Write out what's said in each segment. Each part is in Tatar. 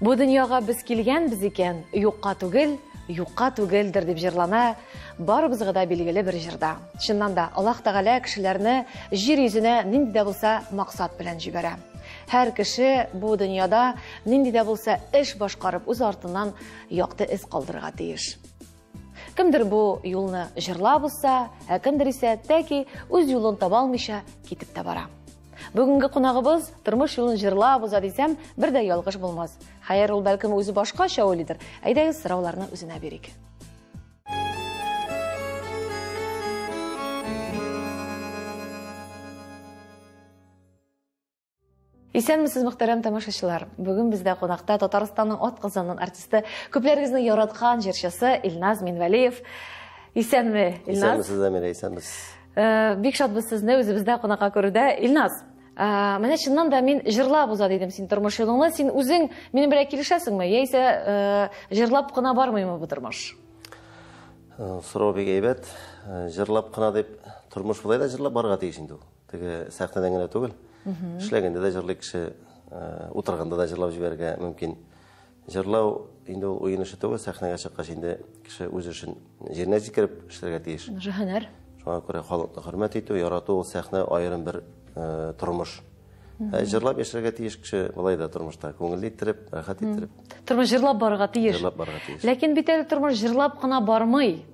Бу дөньяга без килгәнбез икән, юкка түгел, юкка түгелдер дип җырлана барыбызга да билгеле бер җырда. Чыннан да, Аллаһ Тәгалә кешеләрне җир йөзенә нинди дә булса максат белән җибәрә. Һәр кеше бу дөньяда нинди дә булса эш башкарып, үз артыннан якты эз калдырырга тиеш. Кемдер бу юлны җырлап узса, ә кемдер исә тәки үз юлын таба алмыйча китеп тә бара. Бүгенге кунагыбыз тормыш юлын җырлап уза дисәм, бер дә ялгыш булмас. Хәер, ул бәлкем үзе башкача уйлыйдыр. Әйдәгез, сорауларны үзенә бирик. Исәнмесез, мөхтәрәм тамашачылар. Бүген бездә кунакта Татарстанның атказанган артисты, күпләрегезнең яраткан җырчысы Илназ Минвәлиев. Исәнме, Илназ? Исәнмесез, Әмирә, исәнмесез. Бик шатбыз сезне үзебездә кунакка күрүдә. Илназ, менә чыннан да мин җырлап уза дидем син тормыш юлыңны. Син үзең минем белән килешәсеңме? Яисә җырлап кына бармыймы бу тормыш? Сорау бик әйбәт. Җырлап кына дип тормыш болай да җырлап барырга тиеш инде ул. Теге сәхнәдән генә түгел. Эшләгәндә дә җырлый кеше, утырганда да җырлап җибәрергә мөмкин. Җырлау инде ул уен эше түгел, сәхнәгә чыккач инде кеше үз эшен җиренә җиткереп эшләргә тиеш. Һөнәр. Шуңа күрә халыкны хөрмәт итү, ярату ул сәхнә аерым бер тормыш. Җырлап яшәргә тиеш кеше болай да тормышта күңелле иттереп, рәхәт иттереп. Тормыш җырлап барырга тиеш. Җырлап барырга тиеш. Ләкин бит әле тормыш җырлап кына бармый.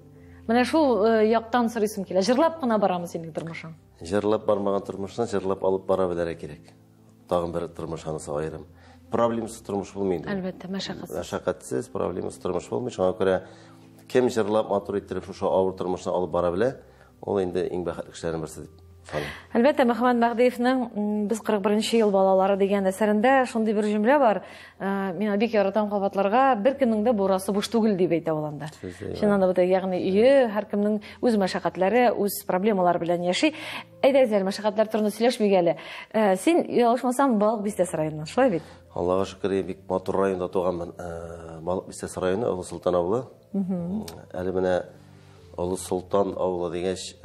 Менә шул яктан сорыйсым килә. Җырлап кына барамы синең тормышың? Җырлап бармаган тормышны җырлап алып бара белергә кирәк. Тагын бер тормыш анысы аерым. Проблемасыз тормыш булмый инде. Әлбәттә, мәшәкатьсез. Мәшәкатьсез, проблемасыз тормыш булмый. Шуңа күрә кем җырлап, матур иттереп шушы авыр тормышны алып бара белә, ул инде иң бәхетле кешеләрнең берсе дип саныйм. Әлбәттә, Мөхәммәт Мәһдиевнең Без 41 ел балалары дигән әсәрендә шундый бер җөмлә бар. Мин бик яратам кабатларга, беркемнең дә бурасы буш түгел дип әйтә ул анда. Чыннан да бу, ягъни өе, һәркемнең үз мәшәкатьләре, үз проблемалары белән яши. Әйдәгез әле, мәшәкатьләр турында сөйләшмик әле. Син, ялгышмасам, Балык Бистәсе районыннан, шулай бит? Аллага шөкер, бик матур районда туганмын. Балык Бистәсе районы, Олы Солтан авылы. Әле менә Олы Солтан авылы дигәч,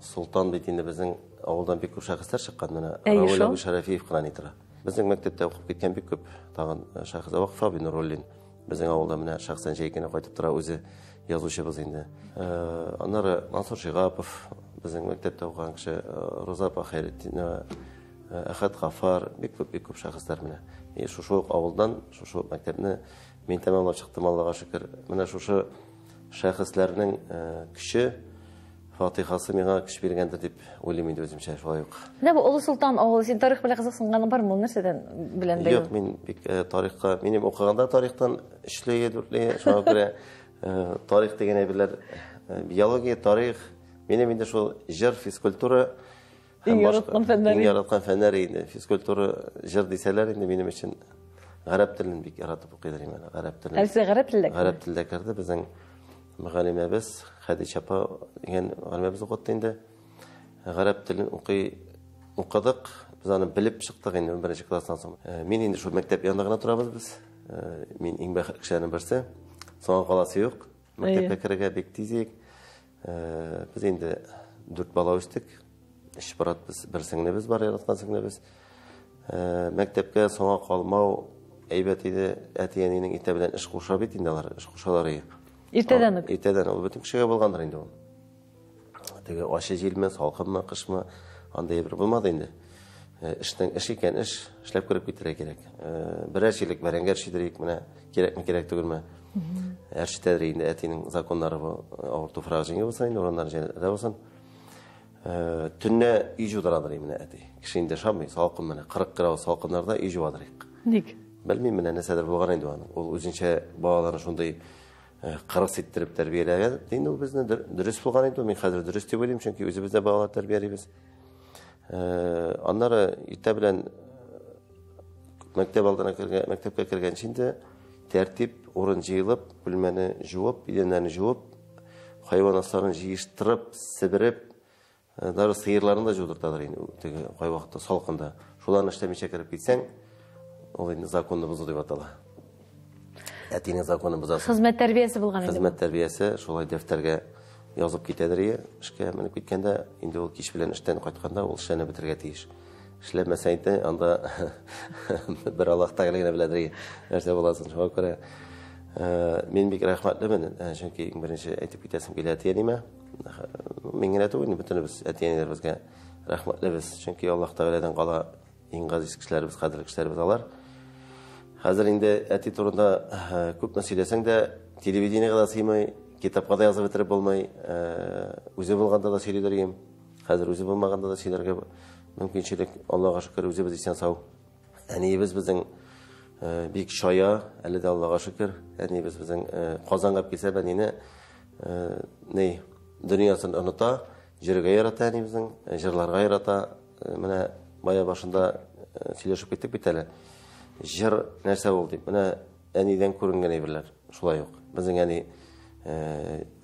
Солтан бит инде безнең авылдан бик күп шәхесләр чыккан. Менә Равил абый Шәрәфиев кына ни тора. Безнең мәктәптә укып киткән бик күп тагын шәхес. Вакыф абый Нуруллин безнең авылда менә шәхсән җәй көне кайтып тора, үзе язучыбыз инде. Аннары Мансур Шигапов безнең мәктәптә укыган кеше, Роза апа Хәйретдинова, Әхәт Гафар, бик күп, бик күп шәхесләр менә. И шушы ук авылдан, шушы ук мәктәпне мин тәмамлап чыктым, Аллага шөкер. Менә шушы шәхесләрнең көче, фатихасы миңа көч биргәндер дип уйлыйм инде үземчә, шулай ук. Менә бу Олы Солтан авылы, син тарих белән кызыксынганың бармы? Ул нәрсәдән белән бәйле? Юк, мин бик тарихка, минем укыганда тарихтан өчле, дүртле, шуңа күрә тарих дигән әйберләр, биология, тарих, минем инде шул җыр, физкультура Иң яраткан фәннәр. Иң яраткан фәннәр инде. Физкультура, җыр дисәләр инде минем өчен гарәп телен бик яратып укыйдыр инде, гарәп телен. Әлсе гарәп теле? Гарәп телендә керде безнең мөгаллимәбез Хәдичә апа дигән мөгаллимәбез укытты инде. Гарәп телен укыдык. Без аны белеп чыктык инде 11 класстан соң. Мин инде шул мәктәп янында гына торабыз без. Мин иң бәхетле кешеләрнең берсе. Соңга каласы юк. Мәктәпкә керергә бик тиз идек. Без инде 4 бала үстек. 3 брат без, бер сеңлебез бар, яраткан сеңлебез. Мәктәпкә соңга калмау әйбәт иде. Әти-әнинең иртә белән эш куша бит инде алар, эш кушалар иде. Иртәдән үк. Иртәдән ул бөтен кешегә булгандыр инде ул. Теге ачы җилме, салкынмы, кышмы, андай бер булмады инде. Эшнең эш икән эш, эшләп кереп китәргә кирәк. Берәр чилек бәрәңге әрчидерик, менә кирәкме, кирәк түгелме. Әрчетәдер инде әтинең законнары бу, авыр туфрак җиңел булсын инде, урыннар җәннәттә булсын. Төнлә өй жудырадыр менә әти. Кеше инде ышанмый, салкын менә 40 градус салкыннарда өй жуадыр. Ник? Белмим, менә нәрсәдер булган инде аның. Ул үзенчә балаларны шундый кырыс иттереп тәрбияләгән. Инде ул безне дөрес булган инде. Мин хәзер дөрес дип уйлыйм, чөнки үзебез дә балалар тәрбиялибез. Аннары иртә белән мәктәп алдына кергән, мәктәпкә кергәнче инде тәртип, урын җыелып, бүлмәне жуып, идәннәрне жуып, хайван асларын җыештырып, себереп, даже сыерларын да жудырталар инде, теге кайвакытта салкында. Шуларны эшләмичә кереп китсәң, ул инде законны бозу дип атала. Әтинең законын бозасың. Хезмәт тәрбиясе булган инде. Хезмәт тәрбиясе шулай дәфтәргә язып китәдер ие, эшкә менеп киткәндә, инде ул кич белән эштән кайтканда ул эшләнеп бетерергә тиеш. Эшләмәсәң инде анда бер Аллаһ Тәгалә генә беләдер нәрсә буласын. Шуңа күрә мин бик рәхмәтлемен, чөнки иң беренче әйтеп китәсем килә әти-әниемә. Мин генә түгел, бөтенебез әти-әниләребезгә рәхмәтлебез. Чөнки Аллаһ Тәгаләдән кала иң газиз кешеләребез, кадерле кешеләребез алар. Хәзер инде әти турында күпме сөйләсәң дә, телевидениегә дә сыймый, китапка да язып бетереп булмый, үзе булганда да сөйлидер идем. Хәзер үзе булмаганда да сөйләргә мөмкинчелек, Аллага шөкер, үзебез исән сау. Әниебез безнең бик чая, әле дә Аллага шөкер. Әниебез безнең Казанга килсә, әнине ни дөньясын оныта, җырга ярата әниебезнең, җырларга ярата. Менә бая башында сөйләшеп киттек бит әле. Җыр нәрсә ул дип. Менә әнидән күренгән әйберләр шулай ук. Безнең әни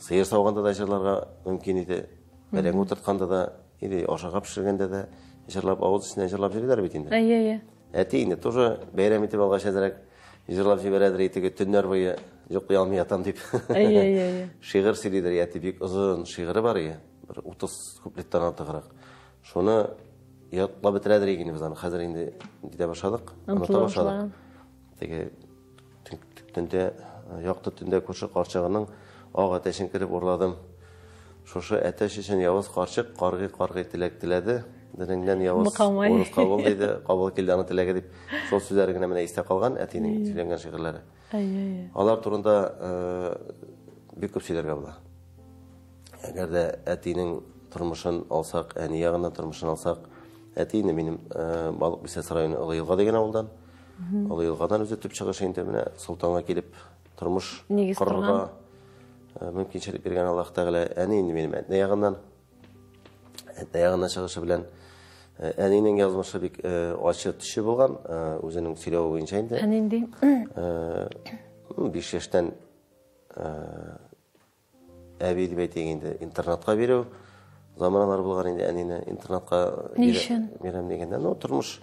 сыер сауганда да җырларга мөмкин иде. Бәрәңге утыртканда да, или ашарга пешергәндә дә җырлап, авыз эченнән җырлап йөриләр бит инде. Әйе, әйе. Әти инде тоже бәйрәм итеп алгач әзрәк җырлап җибәрәдер, теге төннәр буе йоклый алмый ятам дип. Әйе, әйе, әйе. Шигырь сөйлидер, әти бик озын шигыре бар ие, бер 30 куплеттан артыграк. Шуны ятлап бетерәдер инде без аны. Хәзер инде дидә башладык, оныта башладык. Теге төндә, якты төндә күрше карчыгының ак әтәчен кереп урладым. Шушы әтәч өчен явыз карчык каргый-каргый теләк теләде. Денеңнән явыз урыс кабул диде, кабул килде аны теләге дип. Шул сүзләре генә менә истә калган әтинең сөйләнгән шигырьләре. Алар турында бик күп сөйләргә була. Әгәр дә әтинең тормышын алсак, әни ягыннан тормышын алсак, әти инде минем Балык Бистәсе районы Олы Елга дигән авылдан. Олы Елгадан үзе төп чыгышы инде менә Солтанга килеп тормыш корырга мөмкинчелек биргән Аллаһ Тәгалә. Әни инде минем әтнә ягыннан, әтнә ягыннан чыгышы белән әнинең язмышы бик ачы төче булган, үзенең сөйләве буенча инде. Ә нинди? 5 яшьтән әби дип әйтик инде, интернатка бирү заманалар булган инде, әнине интернатка бирәм дигәндә. Ну, тормыш,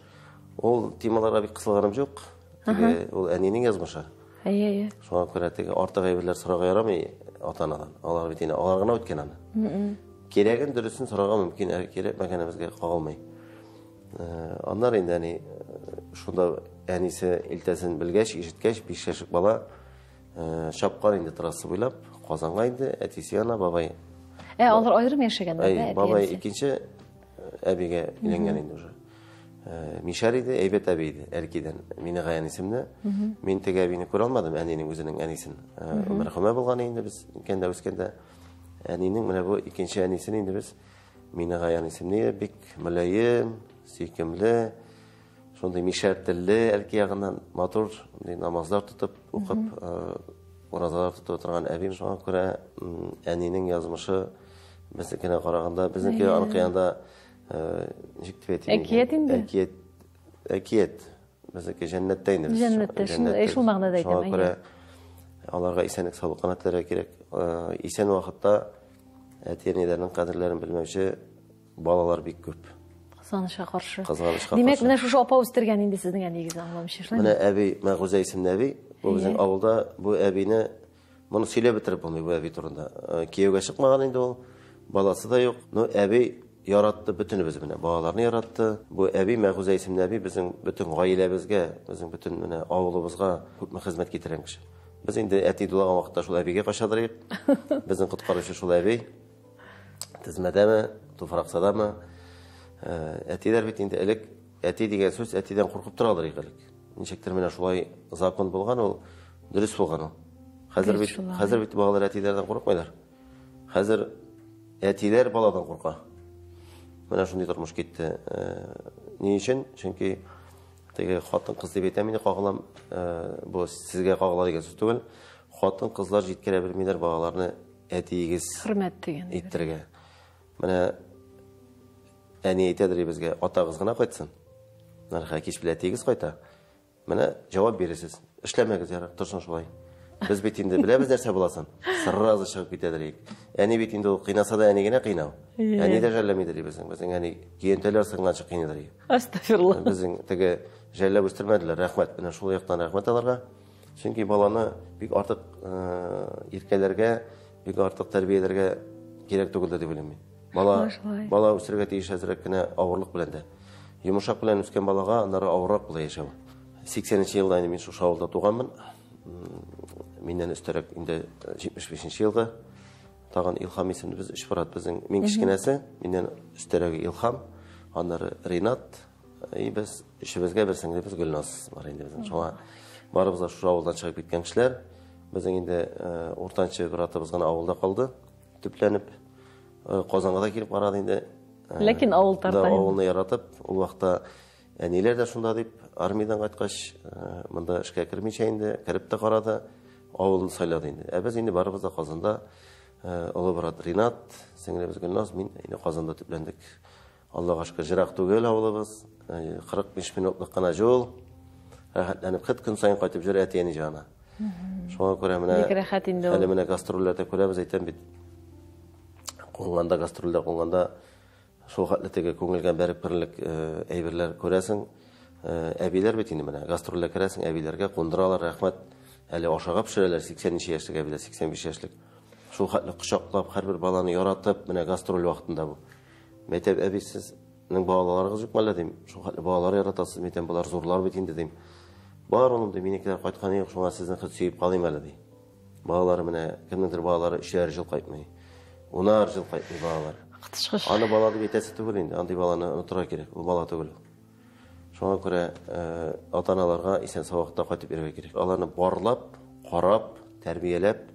ул темаларга бик кысылганым юк. Теге ул әнинең язмышы. Әйе, әйе. Шуңа күрә теге артык әйберләр сорарга ярамый ата-анадан. Алар бит инде алар гына үткән аны. Кирәген дөресен сорарга мөмкин, ә кирәкмәгәне безгә кагылмый. Аннары инде әни шунда әнисе илтәсен белгәч, ишеткәч, 5 яшьлек бала чапкан инде трасса буйлап Казанга инде, әтисе янына, бабай. Алар аерым яшәгәннәр, да? Бабай икенче әбигә өйләнгән инде уже. Мишәр иде, әйбәт әби иде, Әлкидән. Мине Гаян исемле. Мин теге әбине күрә алмадым, әнинең үзенең әнисен. Мәрхүмә булган инде без икәндә үскәндә. Әнинең менә бу икенче әнисен инде без Мине Гаян исемле, бик мөлаем, сөйкемле, шундый мишәр телле, Әлки ягыннан матур, намазлар тотып, укып, уразалар тотып торган әбим. Шуңа күрә әнинең язмышы безнекенә караганда, безнеке аныкы янында ничек дип әйтим? Әкият инде. Әкият, әкият. Безнеке җәннәттә инде. Җәннәттә, шул мәгънәдә әйтәм. Шуңа күрә аларга исәнлек саулык кына теләргә кирәк. Исән вакытта әти-әниләрнең кадерләрен белмәүче балалар бик күп. Кызганычка каршы. Кызганычка Димәк, менә шушы апа үстергән инде сезнең әниегезне, аңламыйча, шулаймы? Менә әби Мәгүзә исемле әби, бу безнең авылда бу әбине, моны сөйләп бетереп булмый бу әби турында. Кияүгә чыкмаган инде ул, баласы да юк. Ну, әби яратты бөтенебез менә, балаларны яратты. Бу әби Мәгүзә исемле әби безнең бөтен гаиләбезгә, безнең бөтен менә авылыбызга күпме хезмәт китергән кеше. Без инде әти дулаган вакытта шул әбигә качадыр идек. Безнең коткаручы шул әби. Тезмәдәме, туфраксадамы? Әтиләр бит инде элек, әти дигән сүз әтидән куркып торалар иде элек. Ничектер менә шулай закон булган ул, дөрес булган ул. Хәзер бит, хәзер бит балалар әтиләрдән курыкмыйлар. Хәзер әтиләр баладан курка. Менә шундый тормыш китте. Ни өчен? Чөнки теге хатын-кыз дип әйтәм инде, кагылам, бу сезгә кагыла дигән сүз түгел. Хатын-кызлар җиткерә белмиләр балаларны әтиегез хөрмәт дигән иттерергә. Менә әни әйтәдер безгә, атагыз гына кайтсын. Менә кич белән әтиегез кайта. Менә җавап бирерсез. Эшләмәгез, ярар, торсын шулай. Без бит инде беләбез нәрсә буласын. Сразу чыгып китәдер идек. Әни бит инде ул кыйнаса да әни генә кыйнау. Әни дә жәлләмидер безнең. Безнең әни көянтәләр сынганчы кыйныйдыр. Астафирулла. Безнең теге жәлләп үстермәделәр. Рәхмәт. Менә шул яктан рәхмәт аларга. Чөнки баланы бик артык иркәләргә, бик артык тәрбияләргә кирәк түгелдер дип уйлыйм мин. Бала, бала үсергә тиеш әзрәк кенә авырлык белән дә. Йомшак белән үскән балага аннары авыррак була яшәү. 80 елда инде мин шушы авылда туганмын. Миннән өстәрәк инде 75 елгы. Тагын Илһам исемле без өч брат безнең. Мин кечкенәсе, миннән өстәрәге Илһам, аннары Ринат. И без өчебезгә бер сеңлебез Гөлназ бар инде безнең. Шуңа барыбыз да шушы авылдан чыгып киткән кешеләр. Безнең инде уртанчы братыбыз гына авылда калды, төпләнеп. Казанга да килеп карады инде. Ләкин авыл тарта. Да, авылны яратып, ул вакытта әниләр дә шунда дип, армиядән кайткач, монда эшкә кермичә инде, кереп тә карады, авылны сайлады инде. Ә без инде барыбыз да Казанда, олы брат Ринат, сеңлебез Гөлназ, мин инде Казанда төпләндек. Аллага шөкер, ерак түгел авылыбыз, 45 минутлык кына юл. Рәхәтләнеп хет көн саен кайтып йөр әти-әни янына. Шуңа күрә менә бик рәхәт инде ул. Әле менә гастрольләрдә күрәбез, әйтәм бит. Кунганда, гастрольдә кунганда шул хәтле теге күңелгә бәреп керерлек әйберләр күрәсең. Әбиләр бит инде менә гастрольгә керәсең, әбиләргә кундыралар, рәхмәт. Әле ашага пешерәләр, 80 ничә яшьлек әбиләр, 85 яшьлек. Шул хәтле кочаклап, һәрбер баланы яратып, менә гастроль вакытында бу. Мәйтәм, әби, сезнең балаларыгыз юкмы әллә дим. Шул хәтле балалар яратасыз, мәйтәм, болар зурлар бит инде дим. Бар улым ди, минекеләр кайтканы юк, шуңа сезне хет сөеп калыйм әле ди. Балалары менә кемнеңдер балалары өчәр ел кайтмый. Унар ел кайтмый балалар. Коточкыч. Аны бала дип әйтәсе түгел инде, андый баланы онытырга кирәк, ул бала түгел. Шуңа күрә ата-аналарга исән-сау вакытта кайтып йөрергә кирәк. Аларны барлап, карап, тәрбияләп,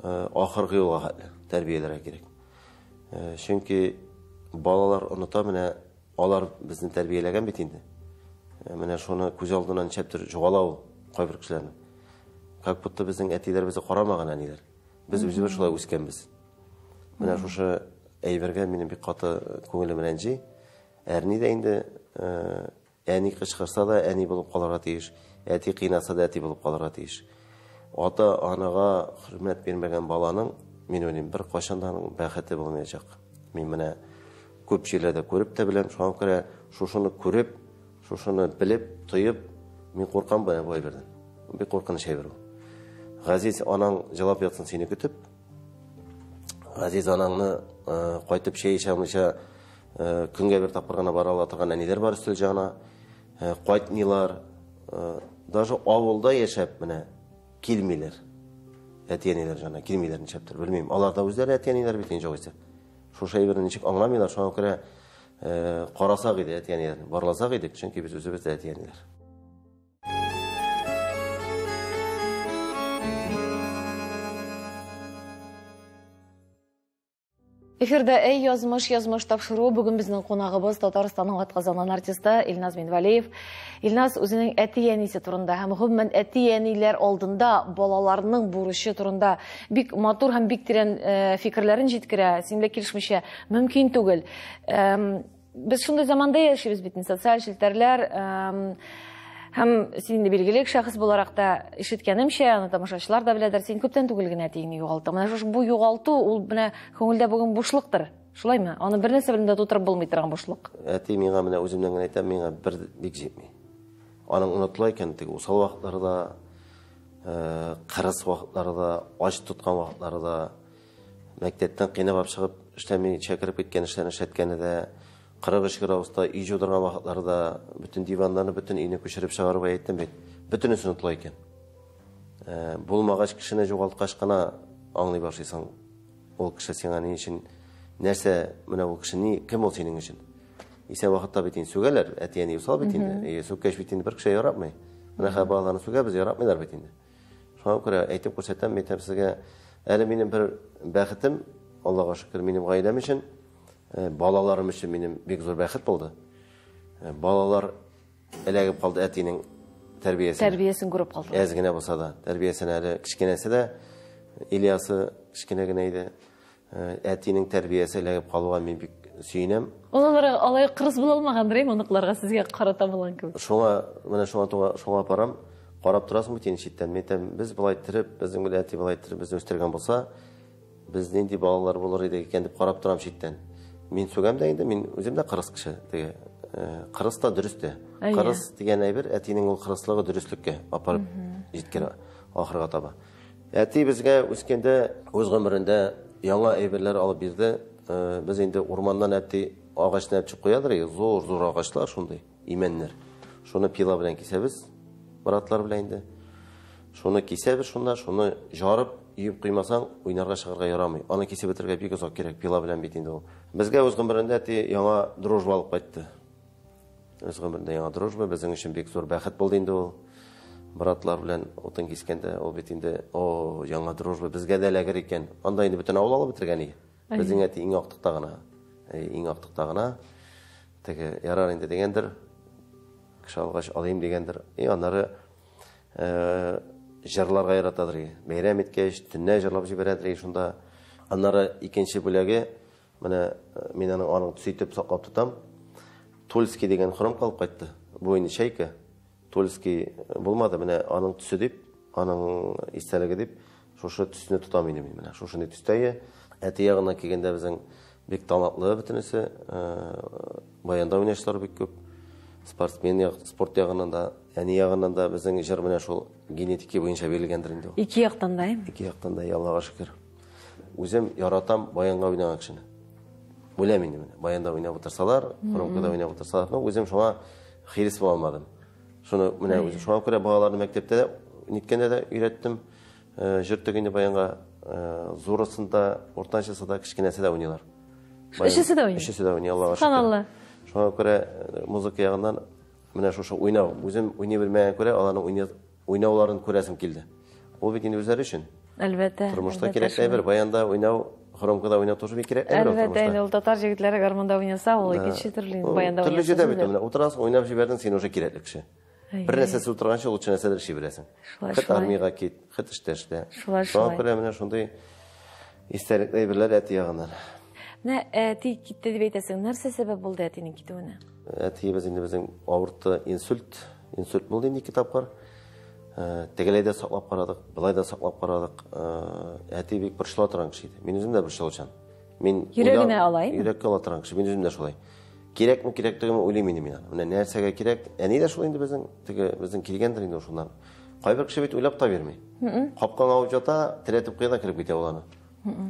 ахыргы юлга хәтле тәрбияләргә кирәк. Чөнки балалар оныта, менә алар безне тәрбияләгән бит инде. Менә шуны күз алдыннан ничәптер югала ул кайбер кешеләрнең. Как будто безнең әтиләр безне карамаган әниләр. Без үзебез шулай үскәнбез. Менә шушы әйбергә минем бик каты күңелем рәнҗи. Әрни дә инде әни кычкырса да әни булып калырга тиеш, әти кыйнаса да әти булып калырга тиеш. Ата-анага хөрмәт бирмәгән баланың, мин уйлыйм, бер кайчан да аның бәхете булмаячак. Мин менә күп җирләрдә күреп тә беләм, шуңа күрә шушыны күреп, шушыны белеп, тоеп, мин куркам бу әйбердән. Бик куркыныч әйбер ул. Газиз анаң җылап ятсын сине көтеп. Газиз анаңны кайтып чәй эчә алмыйча көнгә бер тапкыр гына бара ала торган әниләр бар өстәл җанына. Кайтмыйлар. Даже авылда яшәп менә килмиләр. Әти-әниләр җанына килмиләр ничәптер, белмим. Алар да үзләре әти-әниләр бит инде югыйсә. Шушы әйберне ничек аңламыйлар, шуңа күрә карасак иде әти-әниләрне, барласак идек, чөнки без үзебез дә әти-әниләр. Эфирда Әй язмыш, язмыш тапшыруы. Бүген безнең кунагыбыз Татарстанның атказанган артисты Илназ Минвәлиев. Илназ үзенең әти-әнисе турында һәм гомумән әти-әниләр алдында балаларның бурычы турында бик матур һәм бик тирән фикерләрен җиткерә. Син белән килешмичә мөмкин түгел. Без шундый заманда яшибез бит, социаль челтәрләр, һәм син инде билгеле шәхес буларак та ишеткәнемчә, аны тамашачылар да беләдер, син күптән түгел генә әтиеңне югалттың. Менә шушы бу югалту, ул менә күңелдә бүген бушлыктыр. Шулаймы? Аны бер нәрсә белән дә тутырып булмый торган бушлык. Әти миңа менә үземнән генә әйтәм, миңа бер бик җитми. Аның онытыла икән, теге усал вакытлары да, кырыс вакытлары да, ач тоткан вакытлары да, мәктәптән кыйнап алып чыгып, эшләмичә кереп киткән эшләрне эшләткәне дә, 43 градуста өй җудырган вакытлары да, бөтен диваннарны, бөтен өйне күчереп чыгарып әйттем бит. Бөтенесе онытыла икән. Булмагач кешене югалткач кына аңлый башлыйсың. Ул кеше сиңа ни өчен, нәрсә, менә ул кеше ни, кем ул синең өчен? Исән вакытта бит инде сүгәләр, әти-әни усал бит инде. Сүккәч бит инде бер кеше яратмый. Менә хәзер балаларны сүгәбез, яратмыйлар бит инде. Шуңа күрә әйтеп күрсәтәм, әйтәм сезгә, әле минем бер бәхетем, Аллага шөкер, минем гаиләм өчен, балаларым өчен минем бик зур бәхет булды. Балалар эләгеп калды әтинең тәрбиясенә. Тәрбиясен күреп калды. Әз генә булса да, тәрбиясен әле кечкенәсе дә, Ильясы кечкенә генә иде. Әтинең тәрбиясе эләгеп калуга мин бик сөенәм. Ул аларга алай кырыс була алмагандыр, әйме, оныкларга сезгә карата булган кебек. Шуңа, менә шуңа туга, шуңа барам. Карап торасың бит инде читтән. Мин әйтәм, без болай иттереп, безнең белән әти болай иттереп безне үстергән булса, без нинди балалар булыр идек икән дип карап торам читтән. Мин сүгәм дә инде, мин үзем дә кырыс кеше, теге, кырыс та дөрес тә. Кырыс дигән әйбер әтинең ул кырыслыгы дөреслеккә апарып җиткерә ахырга таба. Әти безгә үскәндә үз гомерендә яңа әйберләр алып бирде. Без инде урманнан әти агачны алып чыгып куядыр, зур-зур агачлар шундый, имәннәр. Шуны пила белән кисәбез, братлар белән инде. Шуны кисәбез шунда, шуны жарып, өеп куймасаң, уйнарга чыгарга ярамый. Аны кисеп бетерергә бик озак кирәк, пила белән бит инде ул. Безгә үз гомерендә әти яңа Дружба алып кайтты. Үз гомерендә яңа Дружба безнең өчен бик зур бәхет булды инде ул. Братлар белән утын кискәндә ул бит инде, о, яңа Дружба безгә дә эләгер икән. Анда инде бөтен авыл алып бетергән иде. Безнең әти иң актыкта гына. Иң актыкта гына. Теге ярар инде дигәндер. Кеше алгач алыйм дигәндер. И аннары җырларга яратадыр. Бәйрәм иткәч, төнлә җырлап җибәрәдер шунда. Аннары икенче бүләге, менә мин аның төсе итеп саклап тотам. Тульский дигән хром калып кайтты. Бу инде Чайка. Тульский булмады, менә аның төсе дип, аның истәлеге дип, шушы төсне тотам инде мин менә. Шушындый төстәге. Әти ягыннан килгәндә безнең бик талантлы бөтенесе, баянда уйнаучылар бик күп. Спортсмен як, спорт ягыннан да, әни ягыннан да безнең җыр менә шул генетика буенча бирелгәндер инде ул. Ике яктан да, әйме? Ике яктан да, Аллага шөкер. Үзем яратам баянга уйнаган кешене. Беләм инде менә, баянда уйнап утырсалар, хромкада уйнап утырсалар, но үзем шуңа хирис була алмадым. Шуны менә үзем шуңа күрә балаларны мәктәптә дә, ниткәндә дә өйрәттем. Җыр тегенде баянга, зурысын да, уртанчысы да, кечкенәсе дә уйныйлар. Өчесе дә уйный. Өчесе дә уйный, Аллага шөкер. Субханалла. Шуңа күрә музыка ягыннан менә шушы уйнау, үзем уйный белмәгән күрә, аларның уйнауларын күрәсем килде. Ул бит инде үзләре өчен. Әлбәттә. Тормышта кирәк әйбер, баянда уйнау, хромкада уйнау тоже бик кирәк әйбер. Әлбәттә, инде ул татар җегетләре гармунда уйнаса, ул икенче төрле инде баянда уйнаса. Төрле җирдә бит менә утырасың, уйнап җибәрдең, син уже кирәкле кеше. Бер нәрсәсе утырганчы, лучше нәрсәдер эшли беләсең. Хет армиягә кит, хет эштә эшлә. Шулай, шулай. Шуңа күрә менә шундый истәлекле әйберләр әти ягыннан. Менә әти китте дип әйтәсең, нәрсә сәбәп булды әтинең китүенә? Әтиебез инде безнең авыртты, инсульт, инсульт булды инде ике тапкыр. Тегеләй дә саклап карадык, былай да саклап карадык. Әти бик борчыла торган кеше иде. Мин үзем дә борчылучан. Мин йөрәгенә ала, әйме? Йөрәккә ала торган кеше. Мин үзем дә шулай. Кирәкме, кирәк түгелме уйлыйм инде мин аны. Менә нәрсәгә кирәк? Әни дә шул инде безнең, теге безнең килгәндер инде шуннан. Кайбер кеше бит уйлап та бирми. Капканы алып ята, терәтеп куя да кереп китә ул аны.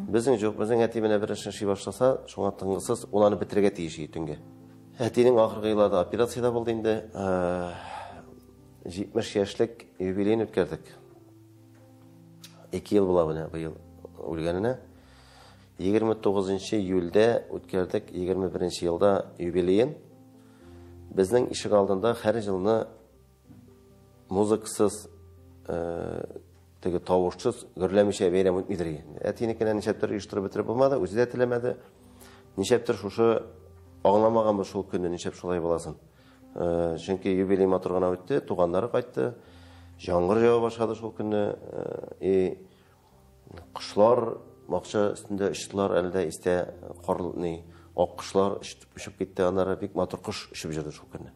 Безнең юк, безнең әти менә бер эшне эшли башласа, шуңа тынгысыз, ул аны бетерергә тиеш иде төнгә. Әтинең ахыргы елларда операция дә булды инде. 70 яшьлек юбилейын үткәрдек. 2 ел була менә быел үлгәненә. 29 июльдә үткәрдек 21 елда юбилейын. Безнең ишек алдында һәр елны музыкасыз, теге тавышсыз гөрләмичә бәйрәм үтмидер икән. Әтинекенә ничәптер оештырып бетереп булмады, үзе дә теләмәде. Ничәптер шушы аңламаганбыз шул көнне, ничәп шулай буласын. Чөнки юбилей матур гына үтте, туганнары кайтты. Яңгыр ява башлады шул көнне. И кошлар бакча өстендә очтылар, әле дә истә карлы, ак кошлар очып китте, аннары бик матур кош очып йөрде шул көнне.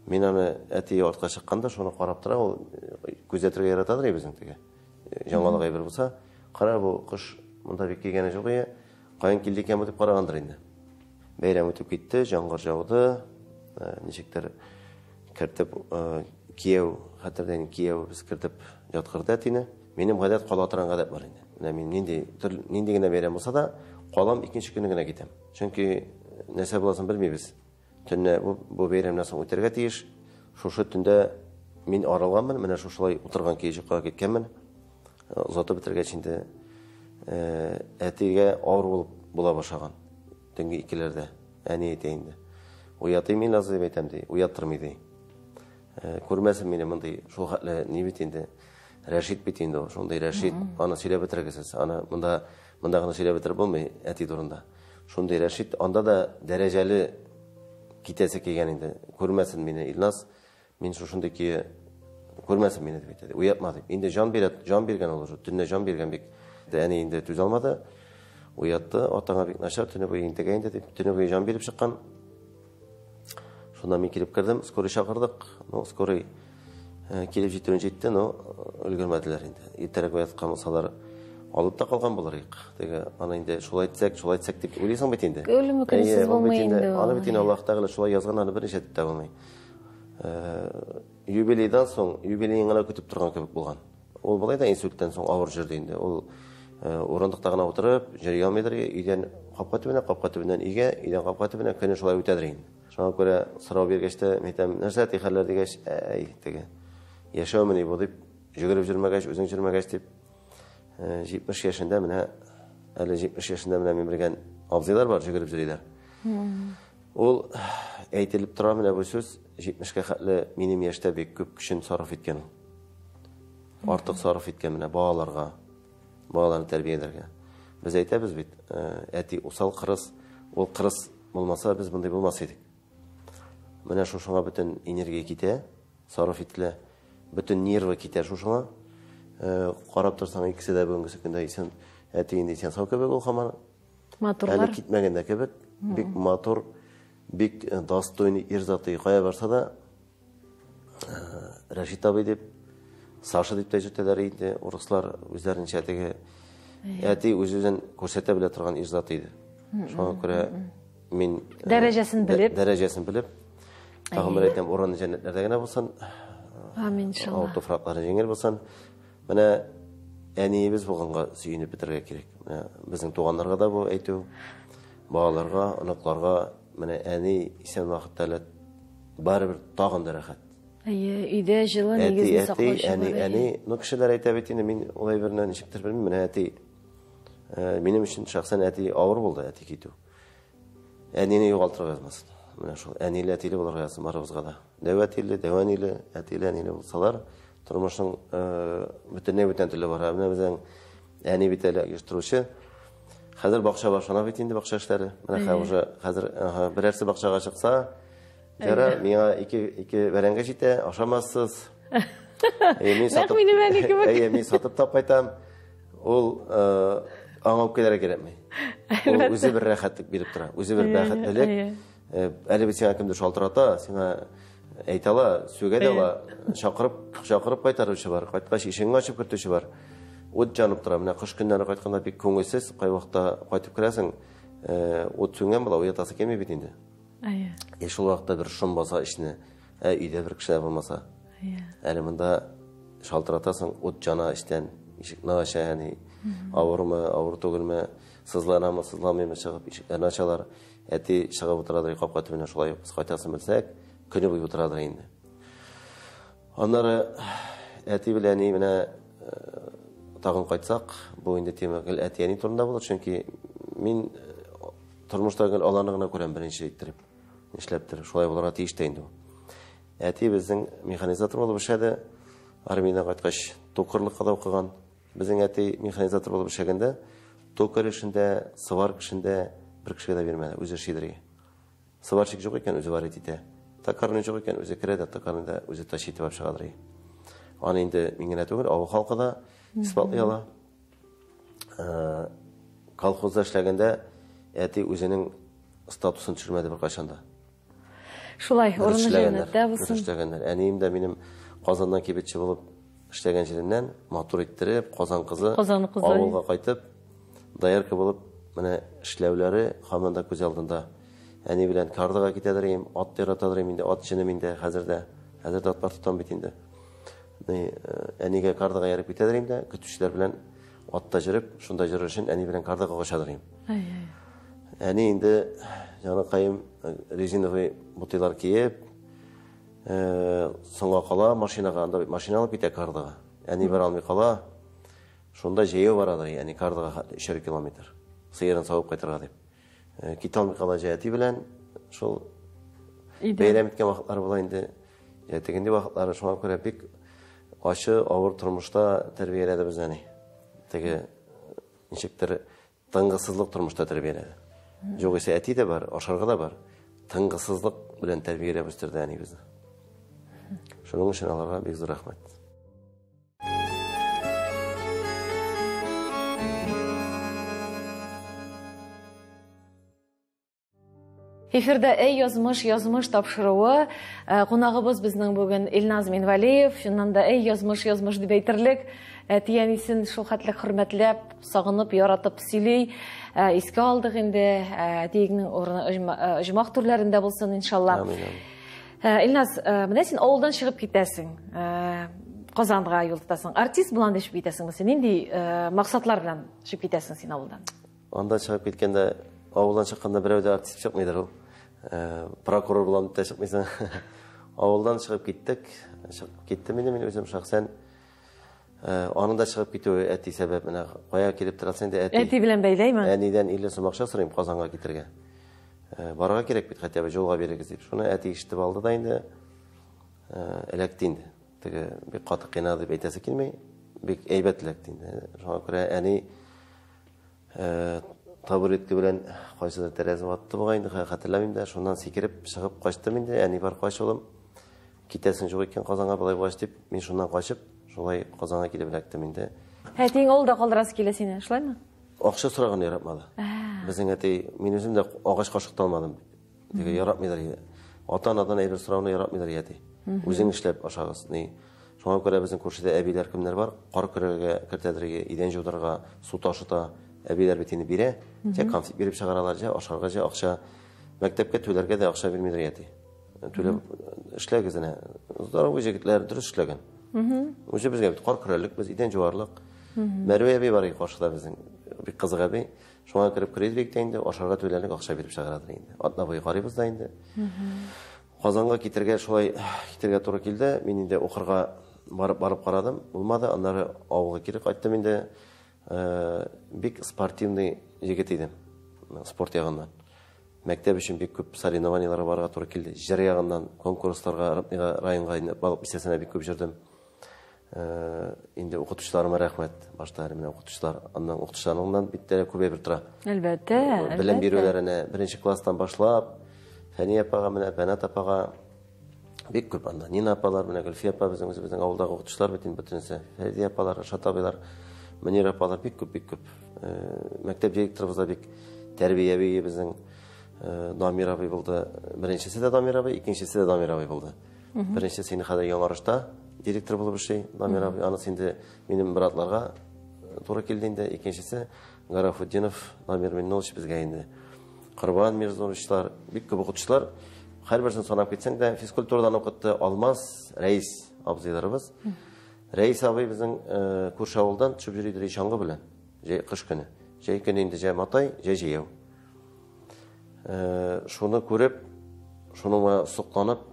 Мин аны әти артка чыкканда шуны карап тора, ул күзәтергә яратадыр безнең теге. Яңалык әйбер булса, кара бу кош монда бик килгәне юк ие, каян килде икән бу дип карагандыр инде. Бәйрәм үтеп китте, яңгыр яуды. Ничектер кертеп, кияү, хәтердән кияү без кертеп яткырды әтине. Минем гадәт кала торган гадәт бар инде. Менә мин нинди генә бәйрәм булса да, калам, икенче көнне генә китәм. Чөнки нәрсә буласын белмибез. Төнлә бу бәйрәмнән соң үтәргә тиеш. Шушы төндә мин арылганмын, менә шушылай утырган көе йокыга киткәнмен. Озатып бетергәч инде, әтигә авыр булып була башлаган. Төнге икеләрдә әни әйтә инде. Уятыйм мин азы дип әйтәм ди, уяттырмый ди. Күрмәсен мине мондый шул хәтле ни бит инде. Рәшит бит инде ул, шундый Рәшит, аны сөйләп бетергесез. Аны монда гына сөйләп бетереп булмый әти турында. Шундый Рәшит, анда да дәрәҗәле китәсе килгән инде. Күрмәсен мине Илназ, мин шушындый көе күрмәсен мине дип әйтә. Уятма дип. Инде җан бирә, җан биргән ул уже, төнлә җан биргән бик. Әни инде түзә алмады. Уятты, атаңа бик начар, төне буе интегә инде дип, төне буе җан биреп чыккан. Шунда мин килеп кердем, скорый чакырдык. Ну, скорый килеп җитүен җитте, но өлгермәделәр инде. Иртәрәк уяткан булсалар, алып та калган булыр идек. Теге, аны инде шулай итсәк, шулай итсәк дип уйлыйсың бит инде. Үлеме көнсез Әйе, ул бит булмый инде, инде ул. Аны бит инде Аллаһ Тәгалә шулай язган, аны берничә итеп тә булмый. Юбилейдан соң, юбилейын гына көтеп торган кебек булган. Ул болай да инсульттан соң авыр йөрде инде. Ул Урындыкта гына утырып, йөри алмыйдыр, өйдән капка төбенә, капка төбеннән өйгә, өйдән капка төбенә көне шулай үтәдер инде. Шуңа күрә сорау биргәч тә, мин әйтәм, нәрсә әти хәлләр дигәч, әй, теге яшәүмени бу дип, йөгереп йөрмәгәч, үзең йөрмәгәч дип, 70 яшендә менә, әле 70 яшендә менә мин белгән абзыйлар бар, йөгереп йөриләр. Ул әйтелеп тора менә бу сүз, 70-кә хәтле минем яшьтә бик күп көчен сарыф иткән ул. Артык сарыф иткән менә балаларга, балаларны тәрбияләргә. Без әйтәбез бит, әти усал, кырыс, ул кырыс булмаса, без мондый булмас идек. Менә шушыңа бөтен энергия китә, сарыф ителә, бөтен нервы китә шушыңа. Карап торсаң, икесе дә бүгенге көндә исән, әти инде исән сау кебек ул һаман. Матурлар. Әле китмәгән дә кебек, бик матур, бик достойный ир заты. Кая барса да, Рәшит абый дип, Саша дип тә йөртәләр инде, урыслар үзләренчә теге әти үз-үзен күрсәтә белә торган ир заты иде. Шуңа күрә мин дәрәҗәсен белеп, дәрәҗәсен белеп, тагын бер әйтәм, урыны җәннәтләрдә генә булсын. Амин, иншалла. Авыр туфраклары җиңел булсын. Менә әниебез булганга сөенеп бетерергә кирәк. Менә безнең туганнарга да бу әйтү, балаларга, оныкларга, менә әни исән вакытта әле барыбер тагын да рәхәт. Әйе, өйдә җылы нигезне саклаучы. Әти, әни, әни, ну кешеләр әйтә бит инде, мин улай берне ничектер белмим, менә әти, минем өчен шәхсән әти авыр булды, әти китү. Әнине югалтырга язмасын. Менә шул әниле, әтиле булырга язсын барыбызга да. Дәү әтиле, дәү әниле, әтиле, әниле булсалар, тормышның бөтенләй бүтән төрле бара. Менә безнең әни бит әле оештыручы. Хәзер бакча башлана бит инде, бакча эшләре. Менә хәзер уже хәзер берәрсе бакчага чыкса, Яра, миңа ике бәрәңге җитә, ашамассыз. Әйе, мин сатып, минем әни кебек. Әйе, мин сатып та кайтам. Ул аңа үпкәләргә кирәкми. Ул үзе бер рәхәтлек биреп тора, үзе бер бәхетлелек. Әле бит сиңа кемдер шалтырата, сиңа әйтә ала, сүгә дә ала, чакырып, чакырып кайтаручы бар, кайткач ишегеңне ачып кертүче бар. Ут җанып тора. Менә кыш көннәре кайтканда бик күңелсез, кайвакытта кайтып керәсең, ут сүнгән була, уятасы килми бит инде. Әйе. И шул вакытта бер шом баса эчне. Ә өйдә бер кеше дә булмаса. Әйе. Әле монда шалтыратасың, ут жана эчтән, ишекне ача, әни. Авырмы, авыр түгелме, сызланамы, сызламыймы, чыгып ишекләрне ачалар. Әти чыгып утырадыр капка төбенә, шулай ук без кайтасын белсәк, көне буе утырадыр инде. Аннары әти белән әни менә тагын кайтсак, бу инде тема гел әти-әни турында булыр, чөнки мин тормышта гел аларны гына күрәм беренче иттереп. Нишләптер, шулай булырга тиеш тә инде ул. Әти безнең механизатор булып эшләде. Армиядән кайткач, токарлыкка да укыган. Безнең әти механизатор булып эшләгәндә, токарь эшендә, сварка эшендә бер кешегә дә бирмәде, үзе эшли. Сварщик юк икән, үзе варить итә. Токарный юк икән, үзе керә дә токарный да үзе тащить итеп чыгадыр. Аны инде мин генә түгел, авыл халкы да исбатлый ала. Колхозда эшләгәндә әти үзенең статусын төшермәде беркайчан да. Шулай, урыны җәннәттә булсын. Эшләгәннәр. Әнием дә минем Казаннан кибетче булып эшләгән җиреннән матур иттереп, Казан кызы, Казан кызы авылга кайтып, доярка булып, менә эшләүләре һаман да күз алдында. Әни белән кардыга китәдер идем, ат яратадыр идем инде, ат җенем инде хәзер дә. Хәзер дә атлар тотам бит инде. Әнигә кардыга ярып китәдер идем дә, көтүчеләр белән атта йөреп, шунда йөрер өчен әни белән кардыга качадыр идем. Әни инде җаныкаем резиновый бутыйлар киеп, соңга кала машинага, анда бит машина алып китә кардыга. Әни бара алмый кала. Шунда җәяү барадыр, әни кардыга 3 километр. Сыерын савып кайтырга дип. Китә алмый кала җәяти белән шул бәйрәм иткән вакытлар була инде. Тегенди вакытлары, шуңа күрә бик ачы, авыр тормышта тәрбияләде безне әни. Теге ничектер тынгысызлык тормышта тәрбияләде. Югыйсә әти дә бар, ашарга да бар. Тынгысызлык белән тәрбияләп үстерде әни безне. Шуның өчен аларга бик зур рәхмәт. Эфирда Эй язмыш, язмыш тапшыруы. Кунагыбыз безнең бүген Илназ Минвалиев. Чыннан да Эй язмыш, язмыш дип әйтерлек. Әти-әнисен шул хәтле хөрмәтләп, сагынып, яратып сөйли. Искә алдык инде. Әтиеңнең урыны оҗмах түрләрендә булсын, иншалла. Амин, амин. Илназ, менә син авылдан чыгып китәсең. Казанга юл тотасың. Артист булам дип чыгып китәсеңме син? Нинди максатлар белән чыгып китәсең син авылдан? Анда чыгып киткәндә, авылдан чыкканда берәү дә артист чыкмыйдыр ул. Прокурор булам дип тә чыкмыйсың. Авылдан чыгып киттек. Чыгып киттем инде мин үзем шәхсән. Аның да чыгып китүе әти сәбәп. Менә кая килеп торасың инде әти. Әти белән бәйләйме? Әнидән 50 сум акча сорыйм Казанга китергә. Барырга кирәк бит, хотя бы юлга бирегез дип. Шуны әти ишетеп алды да инде, эләкте инде. Теге бик каты кыйнады дип әйтәсе килми, бик әйбәт эләкте инде. Шуңа күрә әни табуретка белән кайсыдыр тәрәзә ватты бугай инде, хәтерләмим дә. Шуннан сикереп чыгып качтым инде. Әни бар, кач, улым, китәсең юк икән Казанга болай булгач дип, мин шуннан качып, шулай Казанга килеп эләктем инде. Әтиең авылда калдырасы килә сине, шулаймы? Акча сораганны яратмады. Безнең әти, мин үзем дә агач кашык та алмадым. Теге яратмыйдыр иде. Ата-анадан әйбер сорауны яратмыйдыр әти. Үзең эшләп ашагыз. Ни? Шуңа күрә безнең күршедә әбиләр кемнәр бар, кар көрәргә кертәдер, идән жудырырга, су ташыта. Әбиләр бит инде бирә. Җә конфет биреп чыгаралар, җә ашарга, җә акча. Мәктәпкә түләргә дә акча бирмидер әти. Түләп эшләгез әнә. Здоровый җегетләр дөрес эшләгән. Үзе безгә бит кар көрәрлек, без идән жуарлык. Мәрвә әби бар иде каршыда безнең. Бик кызык әби. Шуңа кереп керик тә инде, ашарга түләрлек акча биреп чыгарадыр инде. Атна буе карыйбыз да инде. Казанга китергә шулай китергә туры килде. Мин инде укырга барып карадым. Булмады. Аннары авылга кире кайттым инде. Бик спортивный егет идем. Спорт ягыннан. Мәктәп өчен бик күп соревнованиеларга барырга туры килде. Җыр ягыннан конкурсларга, районга инде Балык Бистәсенә бик күп йөрдем. Инде укытучыларыма рәхмәт. Башта әле менә укытучылар, аннан укытучыларның бит тә күп әйбер тора. Әлбәттә, Белем бирүләренә беренче класстан башлап, Фәния апага, менә Бәнат апага бик күп анда. Нина апалар, менә Гөлфия апа безнең үзебезнең авылдагы укытучылар бит инде бөтенесе. Фәридә апалар, Рашат абыйлар, Мөнир апалар бик күп, бик күп. Мәктәп директорыбыз да бик тәрбияви безнең Дамир абый булды. Беренчесе дә Дамир абый, икенчесе дә Дамир абый булды. Беренчесе инде хәзер Яңарышта директор булып эшли Дамир абый. Анысы инде минем братларга туры килде инде. Икенчесе Гарафутдинов Дамир Миннулович безгә инде. Корбан Мирзуровичлар, бик күп укытучылар. Һәрберсен санап китсәң дә, физкультурадан укытты Алмаз Рәис абзыйларыбыз. Рәис абый безнең күрше авылдан төшеп йөри иде чаңгы белән. Җәй, кыш көне. Җәй көне инде җә матай, җәй җәяү. Шуны күреп, шуның сокланып,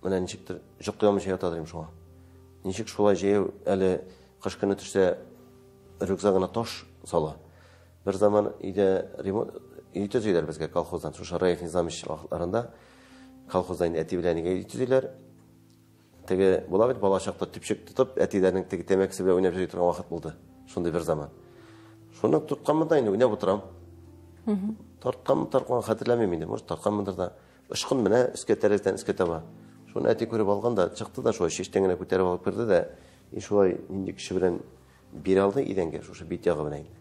менә ничектер йоклый алмыйча ята дим шуңа. Ничек шулай җәяү әле кыш көне төшсә рюкзагына таш сала. Бер заман өйдә ремонт өй төзиләр безгә колхоздан. Шушы Раиф Низамович вакытларында колхоздан инде әти белән әнигә өй төзиләр. Теге була бит бала чакта төпчек тотып, әтиләрнең теге тәмәкесе белән уйнап йөри торган вакыт булды. Шундый бер заман. Шуны тотканмын да инде уйнап утырам. Тартканмын, тарткан хәтерләмим инде. Может, тартканмындыр да. Очкын менә өскә тәрәзәдән өскә таба. Шуны әти күреп алган да, чыкты да шулай чәчтән генә күтәреп алып керде дә, и шулай нинди кеше белән бирә алды идәнгә, шушы бит ягы белән инде.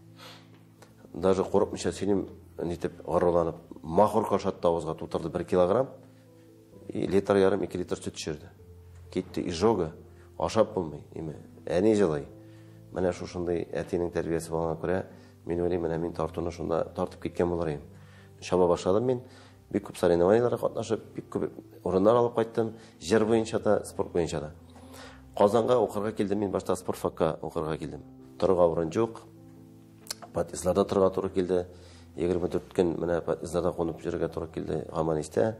Даже курыкмыйча сөйлим, нитеп горурланып, махорка ашатты авызга тутырды 1 килограмм, и литр ярым, 2 литр сөт төшерде. Китте изжога, ашап булмый, име. Әни җылый. Менә шушындый әтинең тәрбиясе булганга күрә, мин уйлыйм, менә мин тартуны шунда тартып киткән булыр идем. Чаба башладым мин. Бик күп соревнованиеләргә катнашып, бик күп урыннар алып кайттым, җыр буенча да, спорт буенча да. Казанга укырга килдем мин, башта спортфакка укырга килдем. Торырга урын юк. Подъездларда торырга туры килде. 24 көн менә подъездларда кунып йөрергә туры килде. Һаман истә.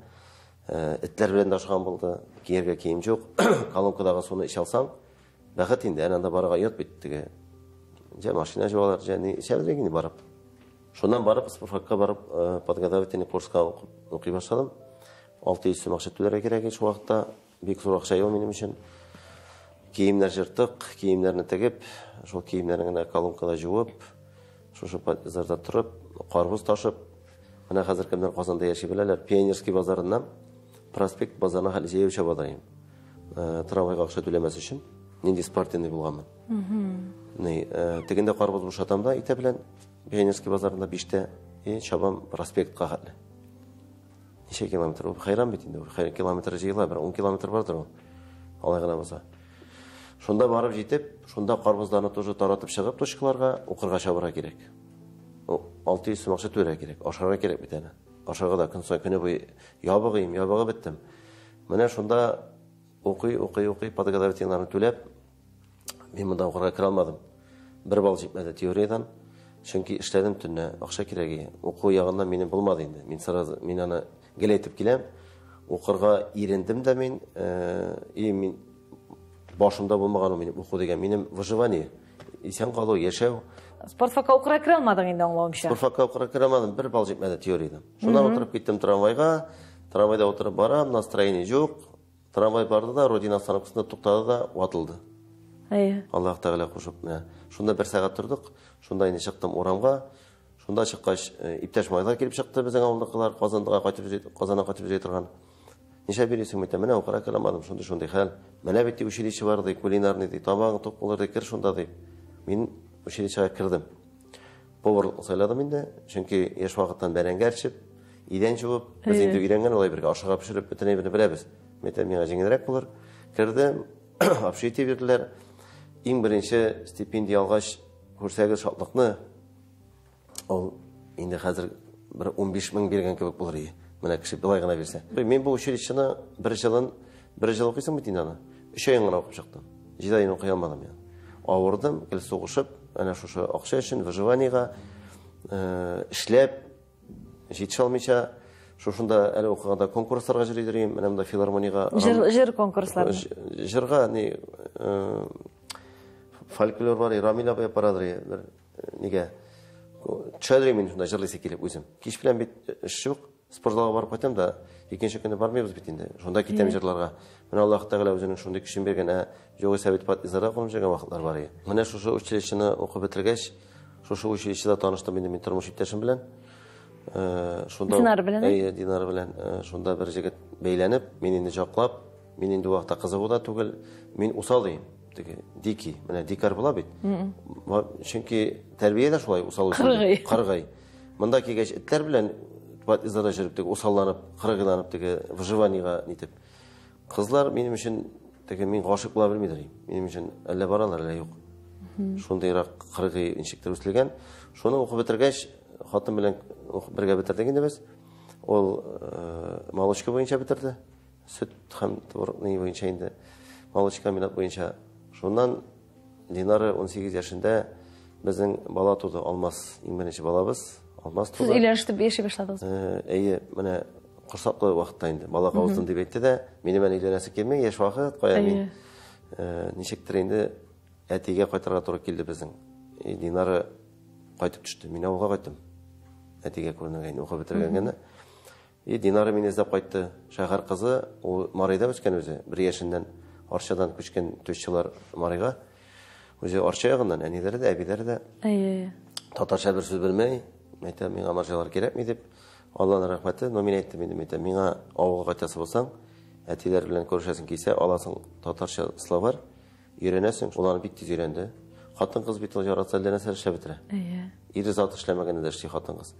Этләр белән дә ашаган булды. Кияргә кием юк. Колонкадагы суны эчә алсаң, бәхет инде, әнә анда барырга оят бит теге. Җә машина жуалар, җә ни эчәбез инде барып. Шуннан барып спортфакка барып, подготовительный курска укый башладым. 600 сум акча түләргә кирәк иде шул вакытта. Бик зур акча ел минем өчен. Киемнәр җыртык, киемнәрне тегеп, шул киемнәрне генә колонкада жуып, шушы подъездларда торып, карбыз ташып, менә хәзер кемнәр Казанда яши беләләр, Пионерский базарыннан Проспект базарына хәл җәяү чаба идем. Трамвайга акча түләмәс өчен, нинди спортивный булганмын. Ни, тегендә карбыз бушатам да итә белән Пионерский базарында 5-тә, и чабам проспектка хәтле. Ничә километр? Ул хәйран бит инде, хәйран километр җыела, бер 10 километр бардыр ул. Алай гына булса. Шунда барып җитеп, шунда карбызларны тоже таратып чыгып точкаларга укырга чабырга кирәк. 600 сум акча түләргә кирәк, ашарга кирәк бит әле. Ашарга да көн саен көне буе ябыгыйм, ябыгып беттем. Менә шунда укый, укый, укый, подготовительныйларны түләп, Мин монда укырга керә алмадым. Бер балл җитмәде теориядән. Чөнки эшләдем төнлә, акча кирәк иде. Уку ягыннан минем булмады инде. Мин сразу, мин аны гел әйтеп киләм. Укырга ирендем дә мин, и мин башымда булмаган ул минем уку дигән. Минем выживание, исән калу, яшәү. Спортфакка укырга керә алмадың инде, аңлавымча. Спортфакка укырга керә алмадым, бер балл җитмәде теориядән. Шуннан утырып киттем трамвайга. Трамвайда утырып барам, настроение юк. Трамвай барды да, Родина остановкасында туктады да, ватылды. Әйе. Аллаһ Тәгалә кушып, менә. Шунда бер сәгать тордык. Шунда инде чыктым урамга. Шунда чыккач, иптәш малайлар килеп чыкты безнең авылдыкылар, Казанга кайтып йөри, Казаннан кайтып йөри торган. Нишләп йөрисең, әйтәм, менә укырга керә алмадым, шундый-шундый хәл. Менә бит ди училище бар ди, кулинарный ди, тамагың тук булыр ди, кер шунда ди. Мин училищега кердем. Поварлыкны сайладым инде, чөнки яшь вакыттан бәрәңге әрчеп, идән җуып, без инде өйрәнгән алай бергә ашарга пешереп, бөтен әйберне беләбез. Мин әйтәм, миңа җиңелрәк булыр. Кердем, общежитие бирделәр. Иң беренче стипендия алгач, күрсәгез шатлыкны, ул инде хәзер бер 15 мең биргән кебек булыр иде. Менә кеше былай гына бирсә. Мин бу училищены бер елын, бер ел укыйсың бит инде аны. 3 аен гына укып чыктым. 7 аен укый алмадым я. Авырдым, гел сугышып, әнә шушы акча өчен выживаниега эшләп, җитешә алмыйча, шушында әле укыганда конкурсларга йөри идем, менә монда филармониягә. Җыр, җыр конкурслары. Җырга ни фольклор бар, Рамил абый апарадыр, бер нигә. Төшәдер мин шунда җырлыйсы килеп үзем. Кич белән бит эш юк, спортзалга барып кайтам да, икенче көнне бармыйбыз бит инде. Шунда китәм җырларга. Менә Аллаһ Тәгалә үзенең шундый көчен биргән, ә югыйсә бит подъездларда кунып йөргән вакытлар бар иде. Менә шушы училищены укып бетергәч, шушы училищеда таныштым инде мин тормыш иптәшем белән. Шунда Динар белән? Әйе, Динар белән. Шунда бер җегет бәйләнеп, мин инде җаклап, мин инде вакытта кызыгу да түгел, мин усал дим. Теге дикий, менә дикарь була бит. Чөнки тәрбия дә шулай усал үсә. Кыргый. Кыргый. Монда килгәч этләр белән подъездларда йөреп теге усалланып, кыргыйланып теге выживаниега нитеп. Кызлар минем өчен теге мин гашыйк була белмидер. Минем өчен әллә баралар, әллә юк. Шундыйрак кыргый ничектер үселгән. Шуны укып бетергәч, хатын белән укып бергә бетердек инде без. Ул молочка буенча бетерде. Сөт һәм творогный буенча инде. Молочка комбинат буенча. Шуннан Динара 18 яшендә безнең бала туды, Алмаз, иң беренче балабыз. Алмаз туды. Сез өйләнешеп яши башладыгыз? Әйе, менә корсаклы вакытта инде бала кавыштым дип әйтте дә, минем әле өйләнәсе килми, яшь вакыт, кая мин, ничектер инде әтигә кайтырга туры килде безнең. Динара кайтып төште, мин авылга кайттым. Әтигә күренергә инде укып бетергән генә. И Динара мине эзләп кайтты. Шәһәр кызы, ул Марийда үскән үзе, бер яшеннән Арчадан күчкән тещалар Марийга. Үзе Арча ягыннан, әниләре дә, әбиләре дә. Әйе. Татарча бер сүз белмәй, әйтә, миңа марҗалар кирәкми дип. Алланың рәхмәте, но мин әйттем инде, әйтәм, миңа авылга кайтасы булсаң, әтиләр белән күрешәсең килсә, аласың татарча словарь, өйрәнәсең. Ул аны бик тиз өйрәнде. Хатын-кыз бит ул яратса әллә нәрсә эшләп бетерә. Әйе. Ир заты эшләмәгәндә дә эшли хатын-кыз.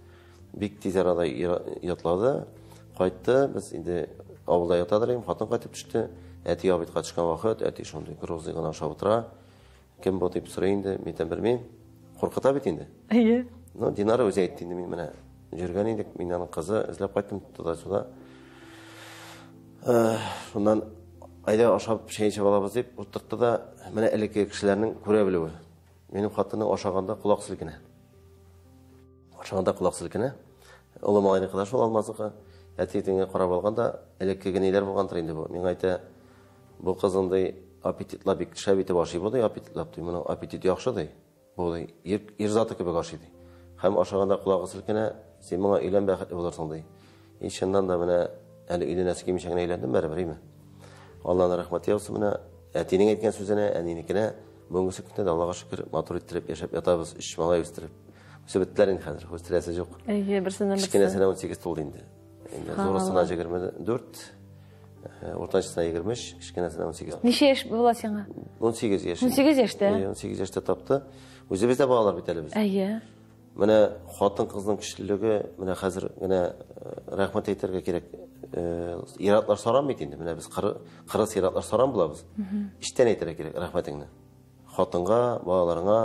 Бик тиз арада ятлады, кайтты. Без инде авылда ятадыр идем, хатын кайтып төште. Әти обедка төшкән вакыт, әти шундый грозный гына ашап утыра. Кем бу дип сорый инде, мин әйтәм, белмим. Куркыта бит инде. Әйе. Ну, Динара үзе әйтте инде, мин менә йөргән идек, мин аның кызы, эзләп кайттым туда-сюда. Шуннан әйдә ашап чәй эчеп алабыз дип утыртты да, менә элекке кешеләрнең күрә белүе. Минем хатыным ашаганда колак селкенә. Ашаганда колак селкенә. Олы малайныкы да шул, Алмазныкы. Әти тиңгә карап алганда, элеккеге ниләр булгандыр инде бу. Миңа әйтә, бу кызың ди, аппетитлап бик шәп итеп ашый бу ди, аппетитлап ди. Моның аппетит яхшы ди. Бу ди, ир заты кебек ашый ди. Һәм ашаганда колагы селкенә, син моңа өйлән бәхетле булырсың ди. И чыннан да менә әле өйләнәсе килмичә генә өйләндем бәребер, име? Алланың рәхмәте яусын менә әтинең әйткән сүзенә, әнинекенә. Бүгенге көндә дә Аллага шөкер, матур иттереп яшәп ятабыз, өч малай үстереп. Үсеп беттеләр инде хәзер, үстерәсе юк. Әйе, берсеннән берсе. Кечкенәсенә 18 тулды инде. Инде зурысына 24, уртанчысына 23, кечкенәсенә 18. Ничә яшь була сиңа? 18 яшь. 18 яшьтә? Әйе, 18 яшьтә тапты. Үзебез дә балалар бит әле без. Әйе. Менә хатын-кызның көчлелеге, менә хәзер генә рәхмәт әйтергә кирәк. Ир-атлар саран бит инде. Менә без кырыс ир-атлар саран булабыз. Эчтән әйтергә кирәк рәхмәтеңне. Хатынга, балаларыңа,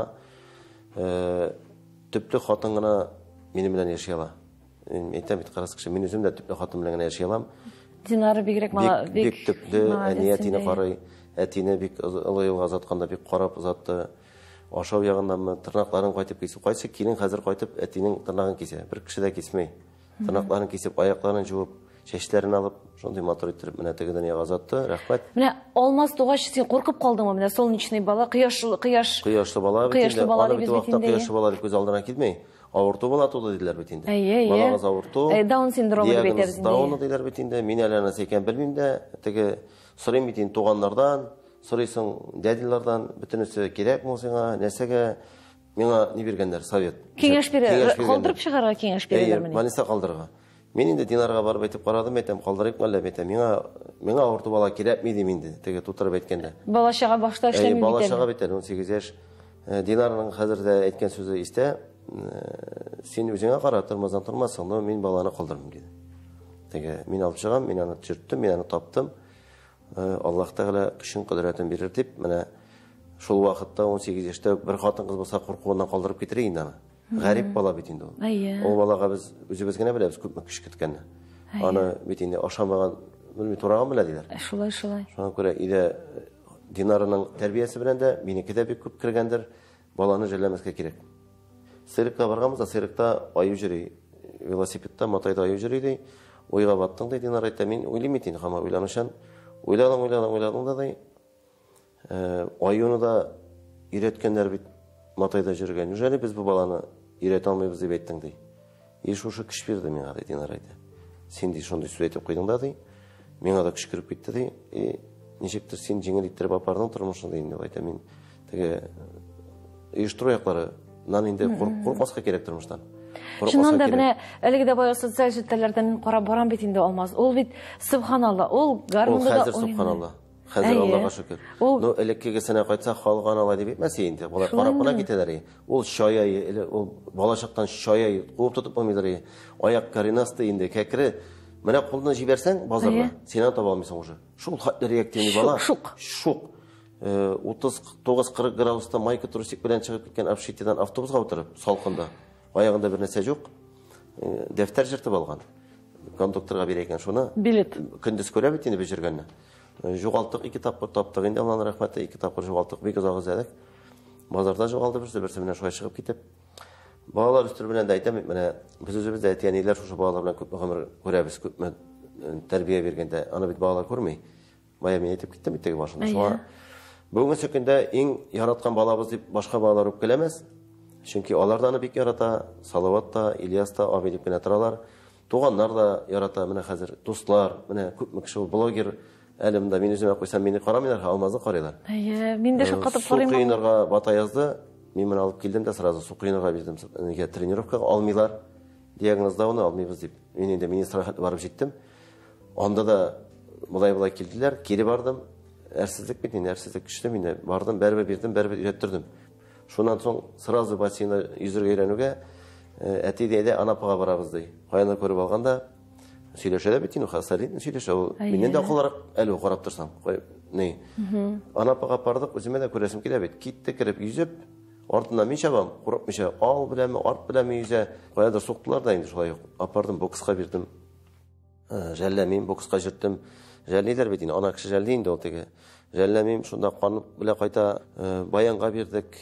төпле хатын гына минем белән яши ала. Мин әйтәм бит, кырыс кеше, мин үзем дә төпле хатын белән генә яши алам. Динара бигрәк Бик, бик төпле, молодец әни әтине инде. карый. Әтине бик олы юлга озатканда бик карап озатты. Ашау ягыннанмы, тырнакларын кайтып кисеп, кайсы килен хәзер кайтып әтинең тырнагын кисә, бер кеше дә кисми. Тырнакларын кисеп, аякларын жуып, чәчләрен алып, шундый матур иттереп менә теге дөньяга озатты. Рәхмәт. Менә Алмаз тугач син куркып калдыңмы? Менә солнечный бала, кояшлы, кояш. Кояшлы бала бит Кояшлы инде. бала Аны дибез бит бит вакытта инде. Кояшлы бала дип күз алдына килми. Авырту бала туды диләр бит инде. Әйе, әйе. Балагыз авырту. Даун синдромы дип Диагноз әйтәбез инде. Дауны диләр бит инде. Мин әле нәрсә икән белмим дә. Теге сорыйм бит инде туганнардан, сорыйсың дядилардан, бөтенесе кирәкме сиңа, нәрсәгә? Миңа ни биргәннәр, совет. Киңәш бирә, Киңәш биргәннәр. калдырып чыгарга киңәш Әйе, бирәләрмени? больница калдырырга. Мин инде Динарга барып әйтеп карадым, әйтәм, калдырыйк әллә, әйтәм, миңа авырту бала кирәкми дим инде, теге тутырып әйткәндә. Бала чага башта Әйе, эшләми бала бит әле. чага бит әле, 18 яшь. Динарның хәзер дә әйткән сүзе истә, син үзеңә кара, тормаздан тормасың, но мин баланы калдырмыйм диде. Теге мин алып чыгам, мин аны төшерттем, мин аны таптым. Аллаһ Тәгалә көчен, кодрәтен бирер дип, менә шул вакытта 18 яшьтә үк бер хатын-кыз булса куркуыннан калдырып китерер инде аны. Гарип бала бит инде ул. Әйе. Ул балага без үзебез генә беләбез күпме көч кеткәнне. Аны бит инде ашамаган, белми тураган белә диләр. Шулай, шулай. Шуңа күрә өйдә Динараның тәрбиясе белән дә минеке дә бик күп кергәндер. Баланы жәлләмәскә кирәк. Циркка барганбыз да, циркта аю йөри. Велосипедта матайда аю йөри ди. Уйга баттың ди, Динара әйтә, мин уйлыйм бит инде, һаман уйланучан. Уйладың, уйладың, уйладың да ди. Аюны да өйрәткәннәр бит матайда йөргән. Неужели без бу баланы өйрәтә алмыйбыз дип әйттең ди. И шушы көч бирде миңа ди, Динара әйтә. Син ди шундый сүз әйтеп куйдың да ди. Миңа да көч кереп китте ди. И ничектер син җиңел иттереп апардың тормышны ди инде, әйтә мин. Теге оештыру якларыннан инде куркмаска кирәк тормыштан. Чыннан да менә әлеге дә баягы социаль челтәрләрдә мин карап барам бит инде Алмаз. Ул бит субханалла, ул гармунда да Ул хәзер субханалла. Хәзер Аллага шөкер. Ну, элеккегесенә кайтсак, халык аны алай дип әйтмәс инде. Болай карап кына китәләр. Ул чая, ул балачактан чая куып тотып булмыйдыр. Аяк коренастый инде, кәкре. Менә кулны җибәрсәң базарда, син аны таба алмыйсың уже. Шул хәтле реактивный бала. Шук. Шук. 39-40 градуста майка трусик белән чыгып киткән общежитиедән автобусга утырып, салкында. Аягында бер нәрсә юк. Дәфтәр җыртып алган. Кондукторга бирә икән шуны. Билет. Көндез күрә бит инде без йөргәнне. Югалтык 2 тапкыр таптык инде, Аллаһның рәхмәте, 2 тапкыр югалтык, бик озак эзләдек. Базарда югалды берсе, берсе менә шулай чыгып китеп. Балалар үстерү белән дә әйтәм, менә без үзебез дә әти-әниләр шушы балалар белән күпме гомер күрәбез, күпме тәрбия биргәндә, аны бит балалар күрми. Бая мин әйтеп киттем бит теге башында. Шуңа бүгенге көндә иң яраткан балабыз дип башка балалар үпкәләмәс. Чөнки алар да аны бик ярата, Салават та, Ильяс та абый дип кенә торалар. Туганнар да ярата, менә хәзер дуслар, менә күпме кеше ул блогер. Әле монда мин үземә куйсам, мине карамыйлар, Алмазны карыйлар. Әйе, мин дә шаккатып карыйм. Су коенырга бата язды. Мин моны алып килдем дә сразу су коенырга бирдем. Нигә тренировкага алмыйлар? Диагнозда уны алмыйбыз дип. Мин инде министрга хәтле барып җиттем. Анда да болай-болай килделәр, кире бардым. Әрсезлек бит инде, әрсезлек көчле миндә. Бардым, бәрбер бирдем, бәрбер өйрәттердем. Шуннан соң сразу бассейнда йөзергә өйрәнүгә, әти ди, әйдә Анапага барабыз ди. Каяны күреп алганда сөйләшә дә бит инде, хәзер сөйләшә ул. Миннән дә акыллырак әле ул карап торсаң. Кой, ни? Анапага бардык, үземә дә күрәсем килә бит. Китте кереп йөзеп, артыннан мин чабам, курыкмыйча, ал беләнме, арт беләнме йөзә. Каядыр суктылар да инде шулай ук. Апардым, бокска бирдем. Жәлләмим, бокска йөрттем. Жәллиләр бит инде, ана кеше жәлли инде ул теге. Жәлләмим, шунда кан белән кайта, баянга бирдек.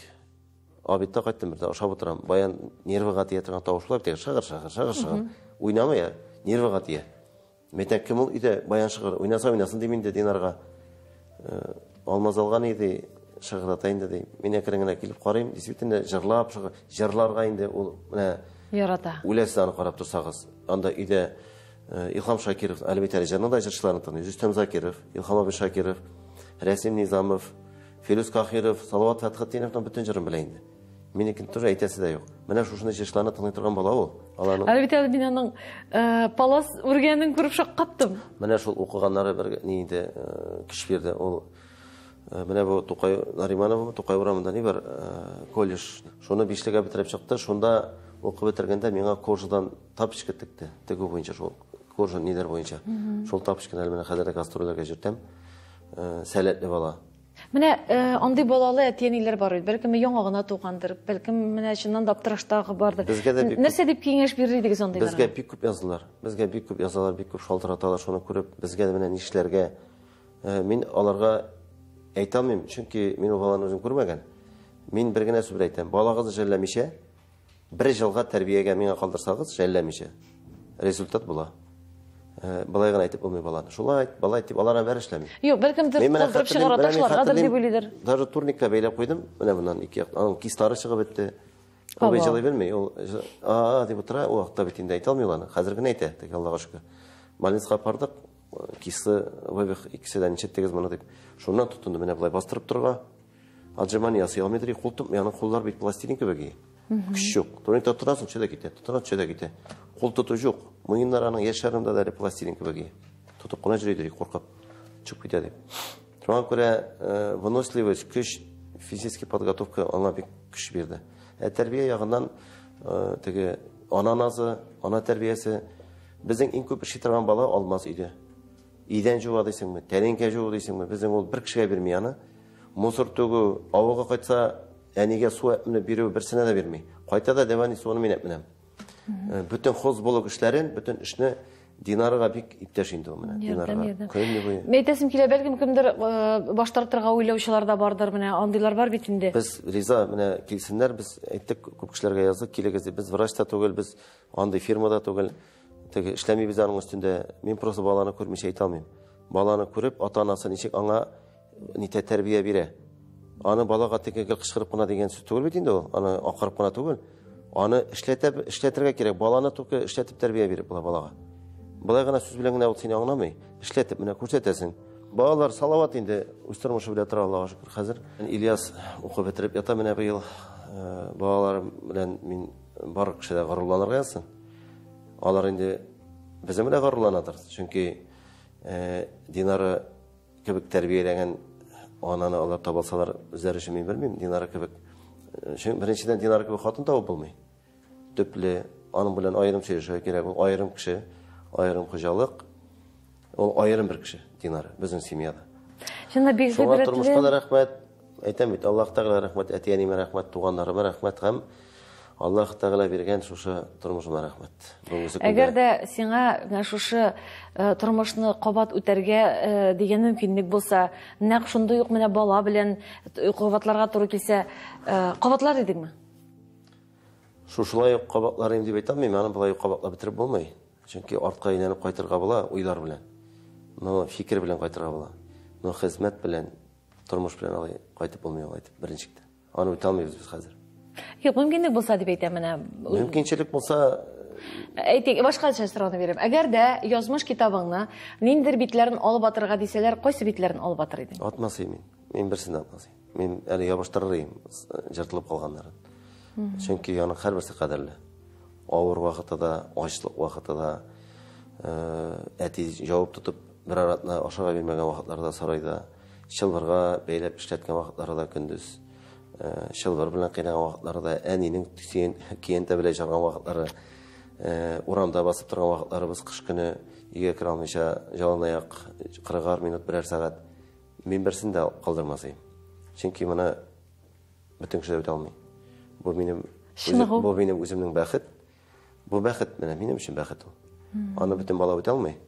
Обедта кайттым, бер дә ашап утырам. Баян нервыга тия торган тавышлар теге шыгыр, шыгыр, шыгыр, шыгыр. Уйнамый я, нервыга тия. Мәйтәм, кем ул өйдә баян шыгыр, уйнаса уйнасын дим инде Динарга. Алмаз алган иде, шыгырдата инде ди. Мин әкрен генә килеп карыйм, действительно җырлап, шыгыр, җырларга инде ул менә ярата. Үләсез аны карап торсагыз. Анда өйдә Илһам Шакиров, әле бит әле җырның да җырчыларын таный. Рөстәм Закиров, Илһам абый Шакиров, Рәсим Низамов, Филүс Кахиров, Салават Фәтхетдиновның бөтен җырын белә инде. Минекен тоже әйтәсе дә юк. Менә шушында җырчыларны тыңлый торган бала ул. Аларның Әле бит әле мин аның палас үргәнен күреп шаккаттым. Менә шул укыганнары бер ни инде көч бирде. Ул менә бу Тукай Нариманова, Тукай урамында ни бар колледж. Шуны бишлегә бетереп чыкты. Шунда укып бетергәндә миңа кожадан тапочка текте. Тегү буенча шул кожа ниләр буенча. Шул тапочканы әле менә хәзер дә гастрольләргә йөртәм. Сәләтле бала. Менә андый балалы әти-әниләр бар бит. Бәлкем яңа гына тугандыр, бәлкем менә чыннан да аптыраштагы бардыр. Безгә дә бик Нәрсә дип киңәш бирер идегез андыйларга? Безгә бик күп язылар. Безгә бик күп язалар, бик күп шалтыраталар. Шуны күреп, безгә дә менә нишләргә? Мин аларга Әйтә алмыйм, чөнки мин ул баланы үзем күрмәгән. Мин бер генә сүз әйтәм. Балагызны жәлләмичә, бер елга тәрбиягә миңа калдырсагыз, жәлләмичә, результат була. Болай гына әйтеп булмый баланы. Шулай, болай дип алар бер эшләми. Юк, бәлкемдер калдырып чыгара ташларгадыр дип уйлыйдыр. Даже турникка бәйләп куйдым. Менә моннан ике як. Аның кислары чыгып бетте. Ул бит җылый белми. Ул а дип утыра, ул вакытта бит инде әйтә алмый аны. Хәзер генә әйтә, тик Аллага шөкер. Больницага бардык, кисты вывих икесе дә ничек моны дип. Шуннан тотынды менә болай бастырып торырга. Отжимание ясый алмый, кул тотмый, аның куллар бит пластилин кебек. Көч юк. Турникта торасың, төшә дә китә, тотына төшә дә китә. Кул тоту юк. Муеннар аның яшьләрендә дә пластилин кебек. Тотып кына йөри, куркып чыгып китә дип. Шуңа күрә выносливость, көч, физический подготовка аңа бик көч бирде. Ә тәрбия ягыннан теге ана назы, ана тәрбиясе безнең иң күп эшли торган бала Алмаз өйдә. Идән жуа дисеңме, тәлинкә жуа дисеңме, безнең ул бер кешегә бирми аны. Мусор түгү, авылга кайтса, әнигә су әпменеп бирү берсенә дә бирми. Кайта да дәвани суны мин әпменәм. Бөтен хозболок эшләрен, бөтен эшне Динарга бик иптәш инде ул менә. Динарга. Көне буе. Әйтәсем килә, бәлкем кемдер баш тартырга уйлаучылар да бардыр, менә андыйлар бар бит инде. Без риза, менә килсеннәр, без әйттек, күп кешеләргә яздык, килегез дип. Без врач та түгел, без андый фирмада түгел. Теге эшләмибез аның өстендә. Мин просто баланы күрмичә әйтә алмыйм. Баланы күреп, ата-анасы ничек аңа нитә тәрбия бирә. Аны балага теге гел кычкырып кына дигән сүз түгел бит инде ул. Аны акырып кына түгел. Аны эшләтеп, эшләтергә кирәк. Баланы только эшләтеп тәрбия биреп була балага. Болай гына сүз белән генә ул сине аңламый. Эшләтеп менә күрсәтәсең. Балалар Салават инде үз тормышы белән тора, Аллага шөкер. Хәзер Ильяс укып бетереп ята менә быел. Балаларым белән мин бар кешедә горурланырга язсын. Алар инде безнең белән горурланадыр. Чөнки Динара кебек тәрбияләгән ананы алар таба алсалар, үзләре өчен мин белмим, Динара кебек. Чөнки беренчедән Динара кебек хатын табып булмый. Төпле, аның белән аерым сөйләшергә кирәк. Ул аерым кеше, аерым хуҗалык. Ул аерым бер кеше, Динара, безнең семьяда. Чынлап бик Шуңа тормышка да рәхмәт. Әйтәм бит, Аллаһ Тәгалә рәхмәт, әти-әниемә рәхмәт, туганнарыма рәхмәт һәм Аллаһ Тәгалә биргән шушы тормышыма рәхмәт. Бүгенге көндә. Әгәр дә сиңа менә шушы тормышны кабат үтәргә дигән мөмкинлек булса, нәкъ шундый ук менә бала белән кабатларга туры килсә, кабатлар идеңме? Шушылай ук кабатлар идем дип әйтә алмыйм, аны болай ук кабатлап бетереп булмый. Чөнки артка әйләнеп кайтырга була уйлар белән. Но фикер белән кайтырга була. Но хезмәт белән, тормыш белән алай кайтып булмый алай дип, беренчелектә. Аны үтә алмыйбыз без хәзер. Юк, мөмкинлек булса дип әйтәм менә. Мөмкинчелек булса, әйтик, башкача сорауны бирәм. Әгәр дә язмыш китабыңны ниндер битләрен алып атырга дисәләр, кайсы битләрен алып атыр идең? Атмас идем мин. Мин берсен дә атмас идем. Мин әле ябыштырыр идем җыртылып калганнарын. Чөнки аның һәрберсе кадерле. Авыр вакыты да, ачлык вакыты да, әти җавап тотып бер атна ашарга бирмәгән вакытларда сарайда, чылбырга бәйләп эшләткән вакытларда да көндез, чылбыр белән кыйнаган вакытларда, әнинең киянтә белән чарган вакытлары, урамда басып торган вакытларыбыз кыш көне өйгә керә алмыйча яланаяк 40 минут берәр сәгать. Мин берсен дә калдырмас идем. Чөнки моны бөтен кеше дә үтә алмый. Бу минем бу минем үземнең бәхет. Бу бәхет менә минем өчен бәхет ул. Аны бөтен бала үтә алмый.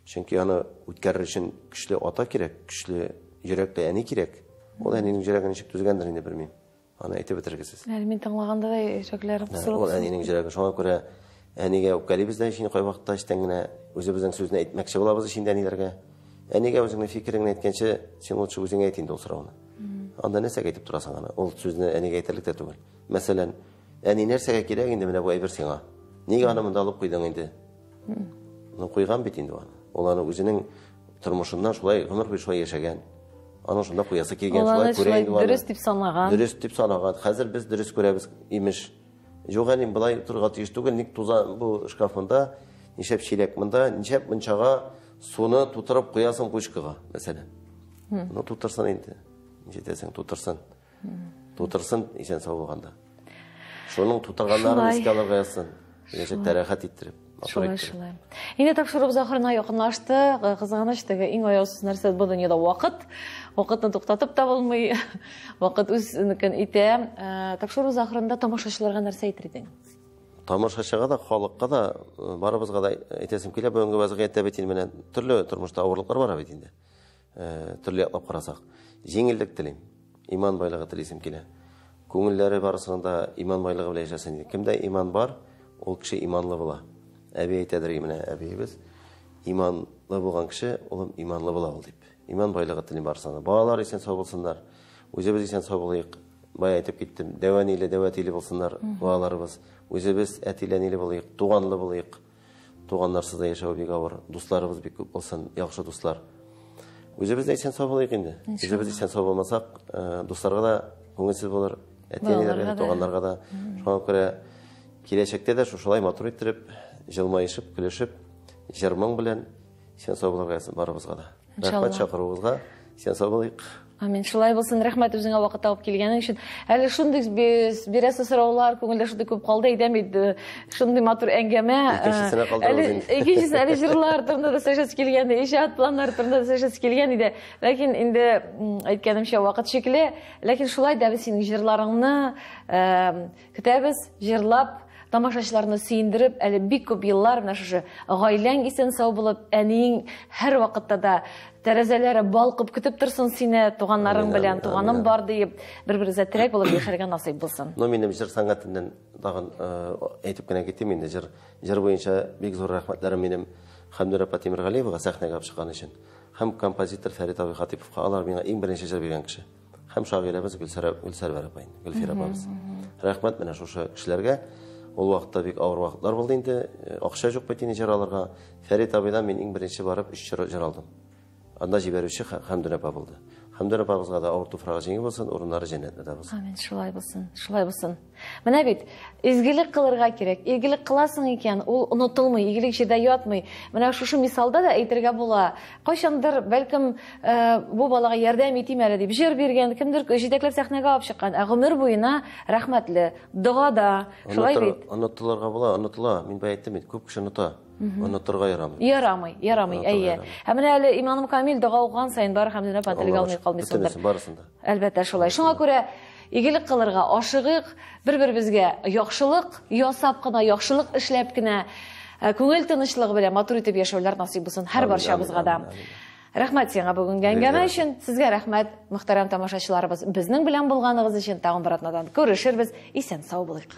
Чөнки аны үткәрер өчен көчле ата кирәк, көчле йөрәкле әни кирәк. Ул әнинең йөрәге ничек түзгәндер инде белмим. Аны әйтеп бетергесез. Әле мин тыңлаганда да йөрәкләрем кысылып. Ул әнинең йөрәге. Шуңа күрә әнигә үпкәлибез дә өчен кайвакытта эчтән генә үзебезнең сүзне әйтмәкче булабыз инде әниләргә. Әнигә үзеңнең фикереңне әйткәнче, син лучше үзеңә әйт инде ул сорауны. Анда нәрсәгә әйтеп торасың аны? Ул сүзне әнигә әйтерлек тә түгел. Мәсәлән, әни нәрсәгә кирәк инде менә бу әйбер сиңа? Нигә аны монда алып куйдың инде? Ну, куйган бит инде аны. Ул аны үзенең тормышыннан шулай гомер буе шулай яшәгән. Аның шунда куясы килгән, шулай күрә инде аны. Дөрес дип санаган. Дөрес дип санаган. Хәзер без дөрес күрәбез, имеш. Юк, әни, болай торырга тиеш түгел, ник тузан бу шкаф монда, нишләп чиләк монда, нишләп мунчага суны тутырып куясың пучкага, мәсәлән. Ну, тутырсын инде. Ничәтәсең, тутырсын. Тутырсын, исән сау булганда. Шуның тутырганнарын искә алырга язсын. Киләчәктә рәхәт иттереп. Шулай, шулай. Инде тапшыруыбыз ахырына якынлашты. Кызганыч, теге иң аяусыз нәрсә бу дөньяда вакыт. Вакытны туктатып та булмый. Вакыт үзенекен итә. Тапшыруыбыз ахырында тамашачыларга нәрсә әйтер идең? Тамашачыга да, халыкка да, барыбызга да әйтәсем килә. Бүгенге вазгыятьтә бит инде менә төрле тормышта авырлыклар бар бит инде. Төрле яклап карасак. Җиңеллек телим. Иман байлыгы телисем килә. Күңелләре барысының да иман байлыгы белән яшәсен. Кемдә иман бар, ул кеше иманлы була. Әби әйтәдер, менә әбиебез, иманлы булган кеше, улым иманлы була ул дип. Иман байлыгы телим барысына. Балалар исән сау булсыннар. Үзебез исән сау булыйк. Бая әйтеп киттем, дәвәниле, дәвәтиле булсыннар балаларыбыз. Үзебез әтиле-әниле булыйк, туганлы булыйк. Туганнарсыз да яшәү бик авыр. Дусларыбыз бик күп булсын, яхшы дуслар. Үзебез дә исән сау булыйк инде. Үзебез исән сау булмасак, дусларга да күңелсез булыр, әти-әниләргә дә, туганнарга да. Шуңа күрә киләчәктә дә шушылай матур иттереп, җылмаешып, көлешеп, җыр-моң белән исән сау булырга язсын барыбызга да. Рәхмәт чакыруыгызга. Исән сау булыйк. Амин. Шулай булсын. Рәхмәт үзеңә вакыт табып килгәнең өчен. Әле шундый бирәсе сораулар күңелдә шундый күп калды. Әйдәм бит, шундый матур әңгәмә. Икенчесенә калдырабыз инде. Икенчесе әле җырлар турында да сөйләшәсе килгән, иҗат планнары турында да сөйләшәсе килгән иде. Ләкин инде әйткәнемчә вакыт чикле. Ләкин шулай да без синең җырларыңны көтәбез, җырлап, тамашачыларны сөендереп, әле бик күп еллар менә шушы гаиләң исән-сау булып, әниең һәр вакытта да тәрәзәләре балкып көтеп торсын сине, туганнарың белән, туганым бар диеп, бер-берегезгә терәк булып яшәргә насыйп булсын. Но минем җыр сәнгатеннән тагын әйтеп кенә китим инде, җыр буенча бик зур рәхмәтләрем минем Хәмдүнә апа Тимергалиевага сәхнәгә алып чыккан өчен һәм композитор Фәрит абый Хатиповка, алар миңа иң беренче җыр биргән кеше. Һәм шагыйрәбез Гөлсәрвәр апа инде, Гөлфирә апабыз. Рәхмәт менә шушы кешеләргә. Ул вакытта бик авыр вакытлар булды инде, акча юк бит инде җыр алырга. Фәрит абыйдан мин иң беренче барып 3 җыр алдым. Анда җибәрүче Хәмдүнә апа булды. Хәмдүнә апабызга да авыр туфрагы җиңел булсын, урыннары җәннәтләрдә булсын. Амин, шулай булсын, шулай булсын. Менә бит, изгелек кылырга кирәк. Игелек кыласың икән, ул онытылмый, игелек җирдә ятмый. Менә шушы мисалда да әйтергә була. Кайчандыр, бәлкем, бу балага ярдәм итим әле дип җыр биргән, кемдер җитәкләп сәхнәгә алып чыккан, ә гомер буена рәхмәтле, догада, шулай бит. Онытылырга була, онытыла. Мин бая әйттем бит, күп кеше оныта. Онытырга ярамый. Ярамый, ярамый, әйе. Ә менә әле иманым камил, дога укыган саен бары Хәмдүнә апа телгә алмый калмыйсыңдыр. Бөтенесе, барысын да. Әлбәттә, шулай. Шуңа күрә игелек кылырга ашыгыйк, бер-беребезгә яхшылык ясап кына, яхшылык эшләп кенә, күңел тынычлыгы белән матур итеп яшәүләр насыйп булсын һәр барчабызга да. Рәхмәт сиңа бүгенге әңгәмә өчен. Сезгә рәхмәт, мөхтәрәм тамашачыларыбыз. Безнең белән булганыгыз өчен тагын бер атнадан күрешербез. Исән сау булыйк.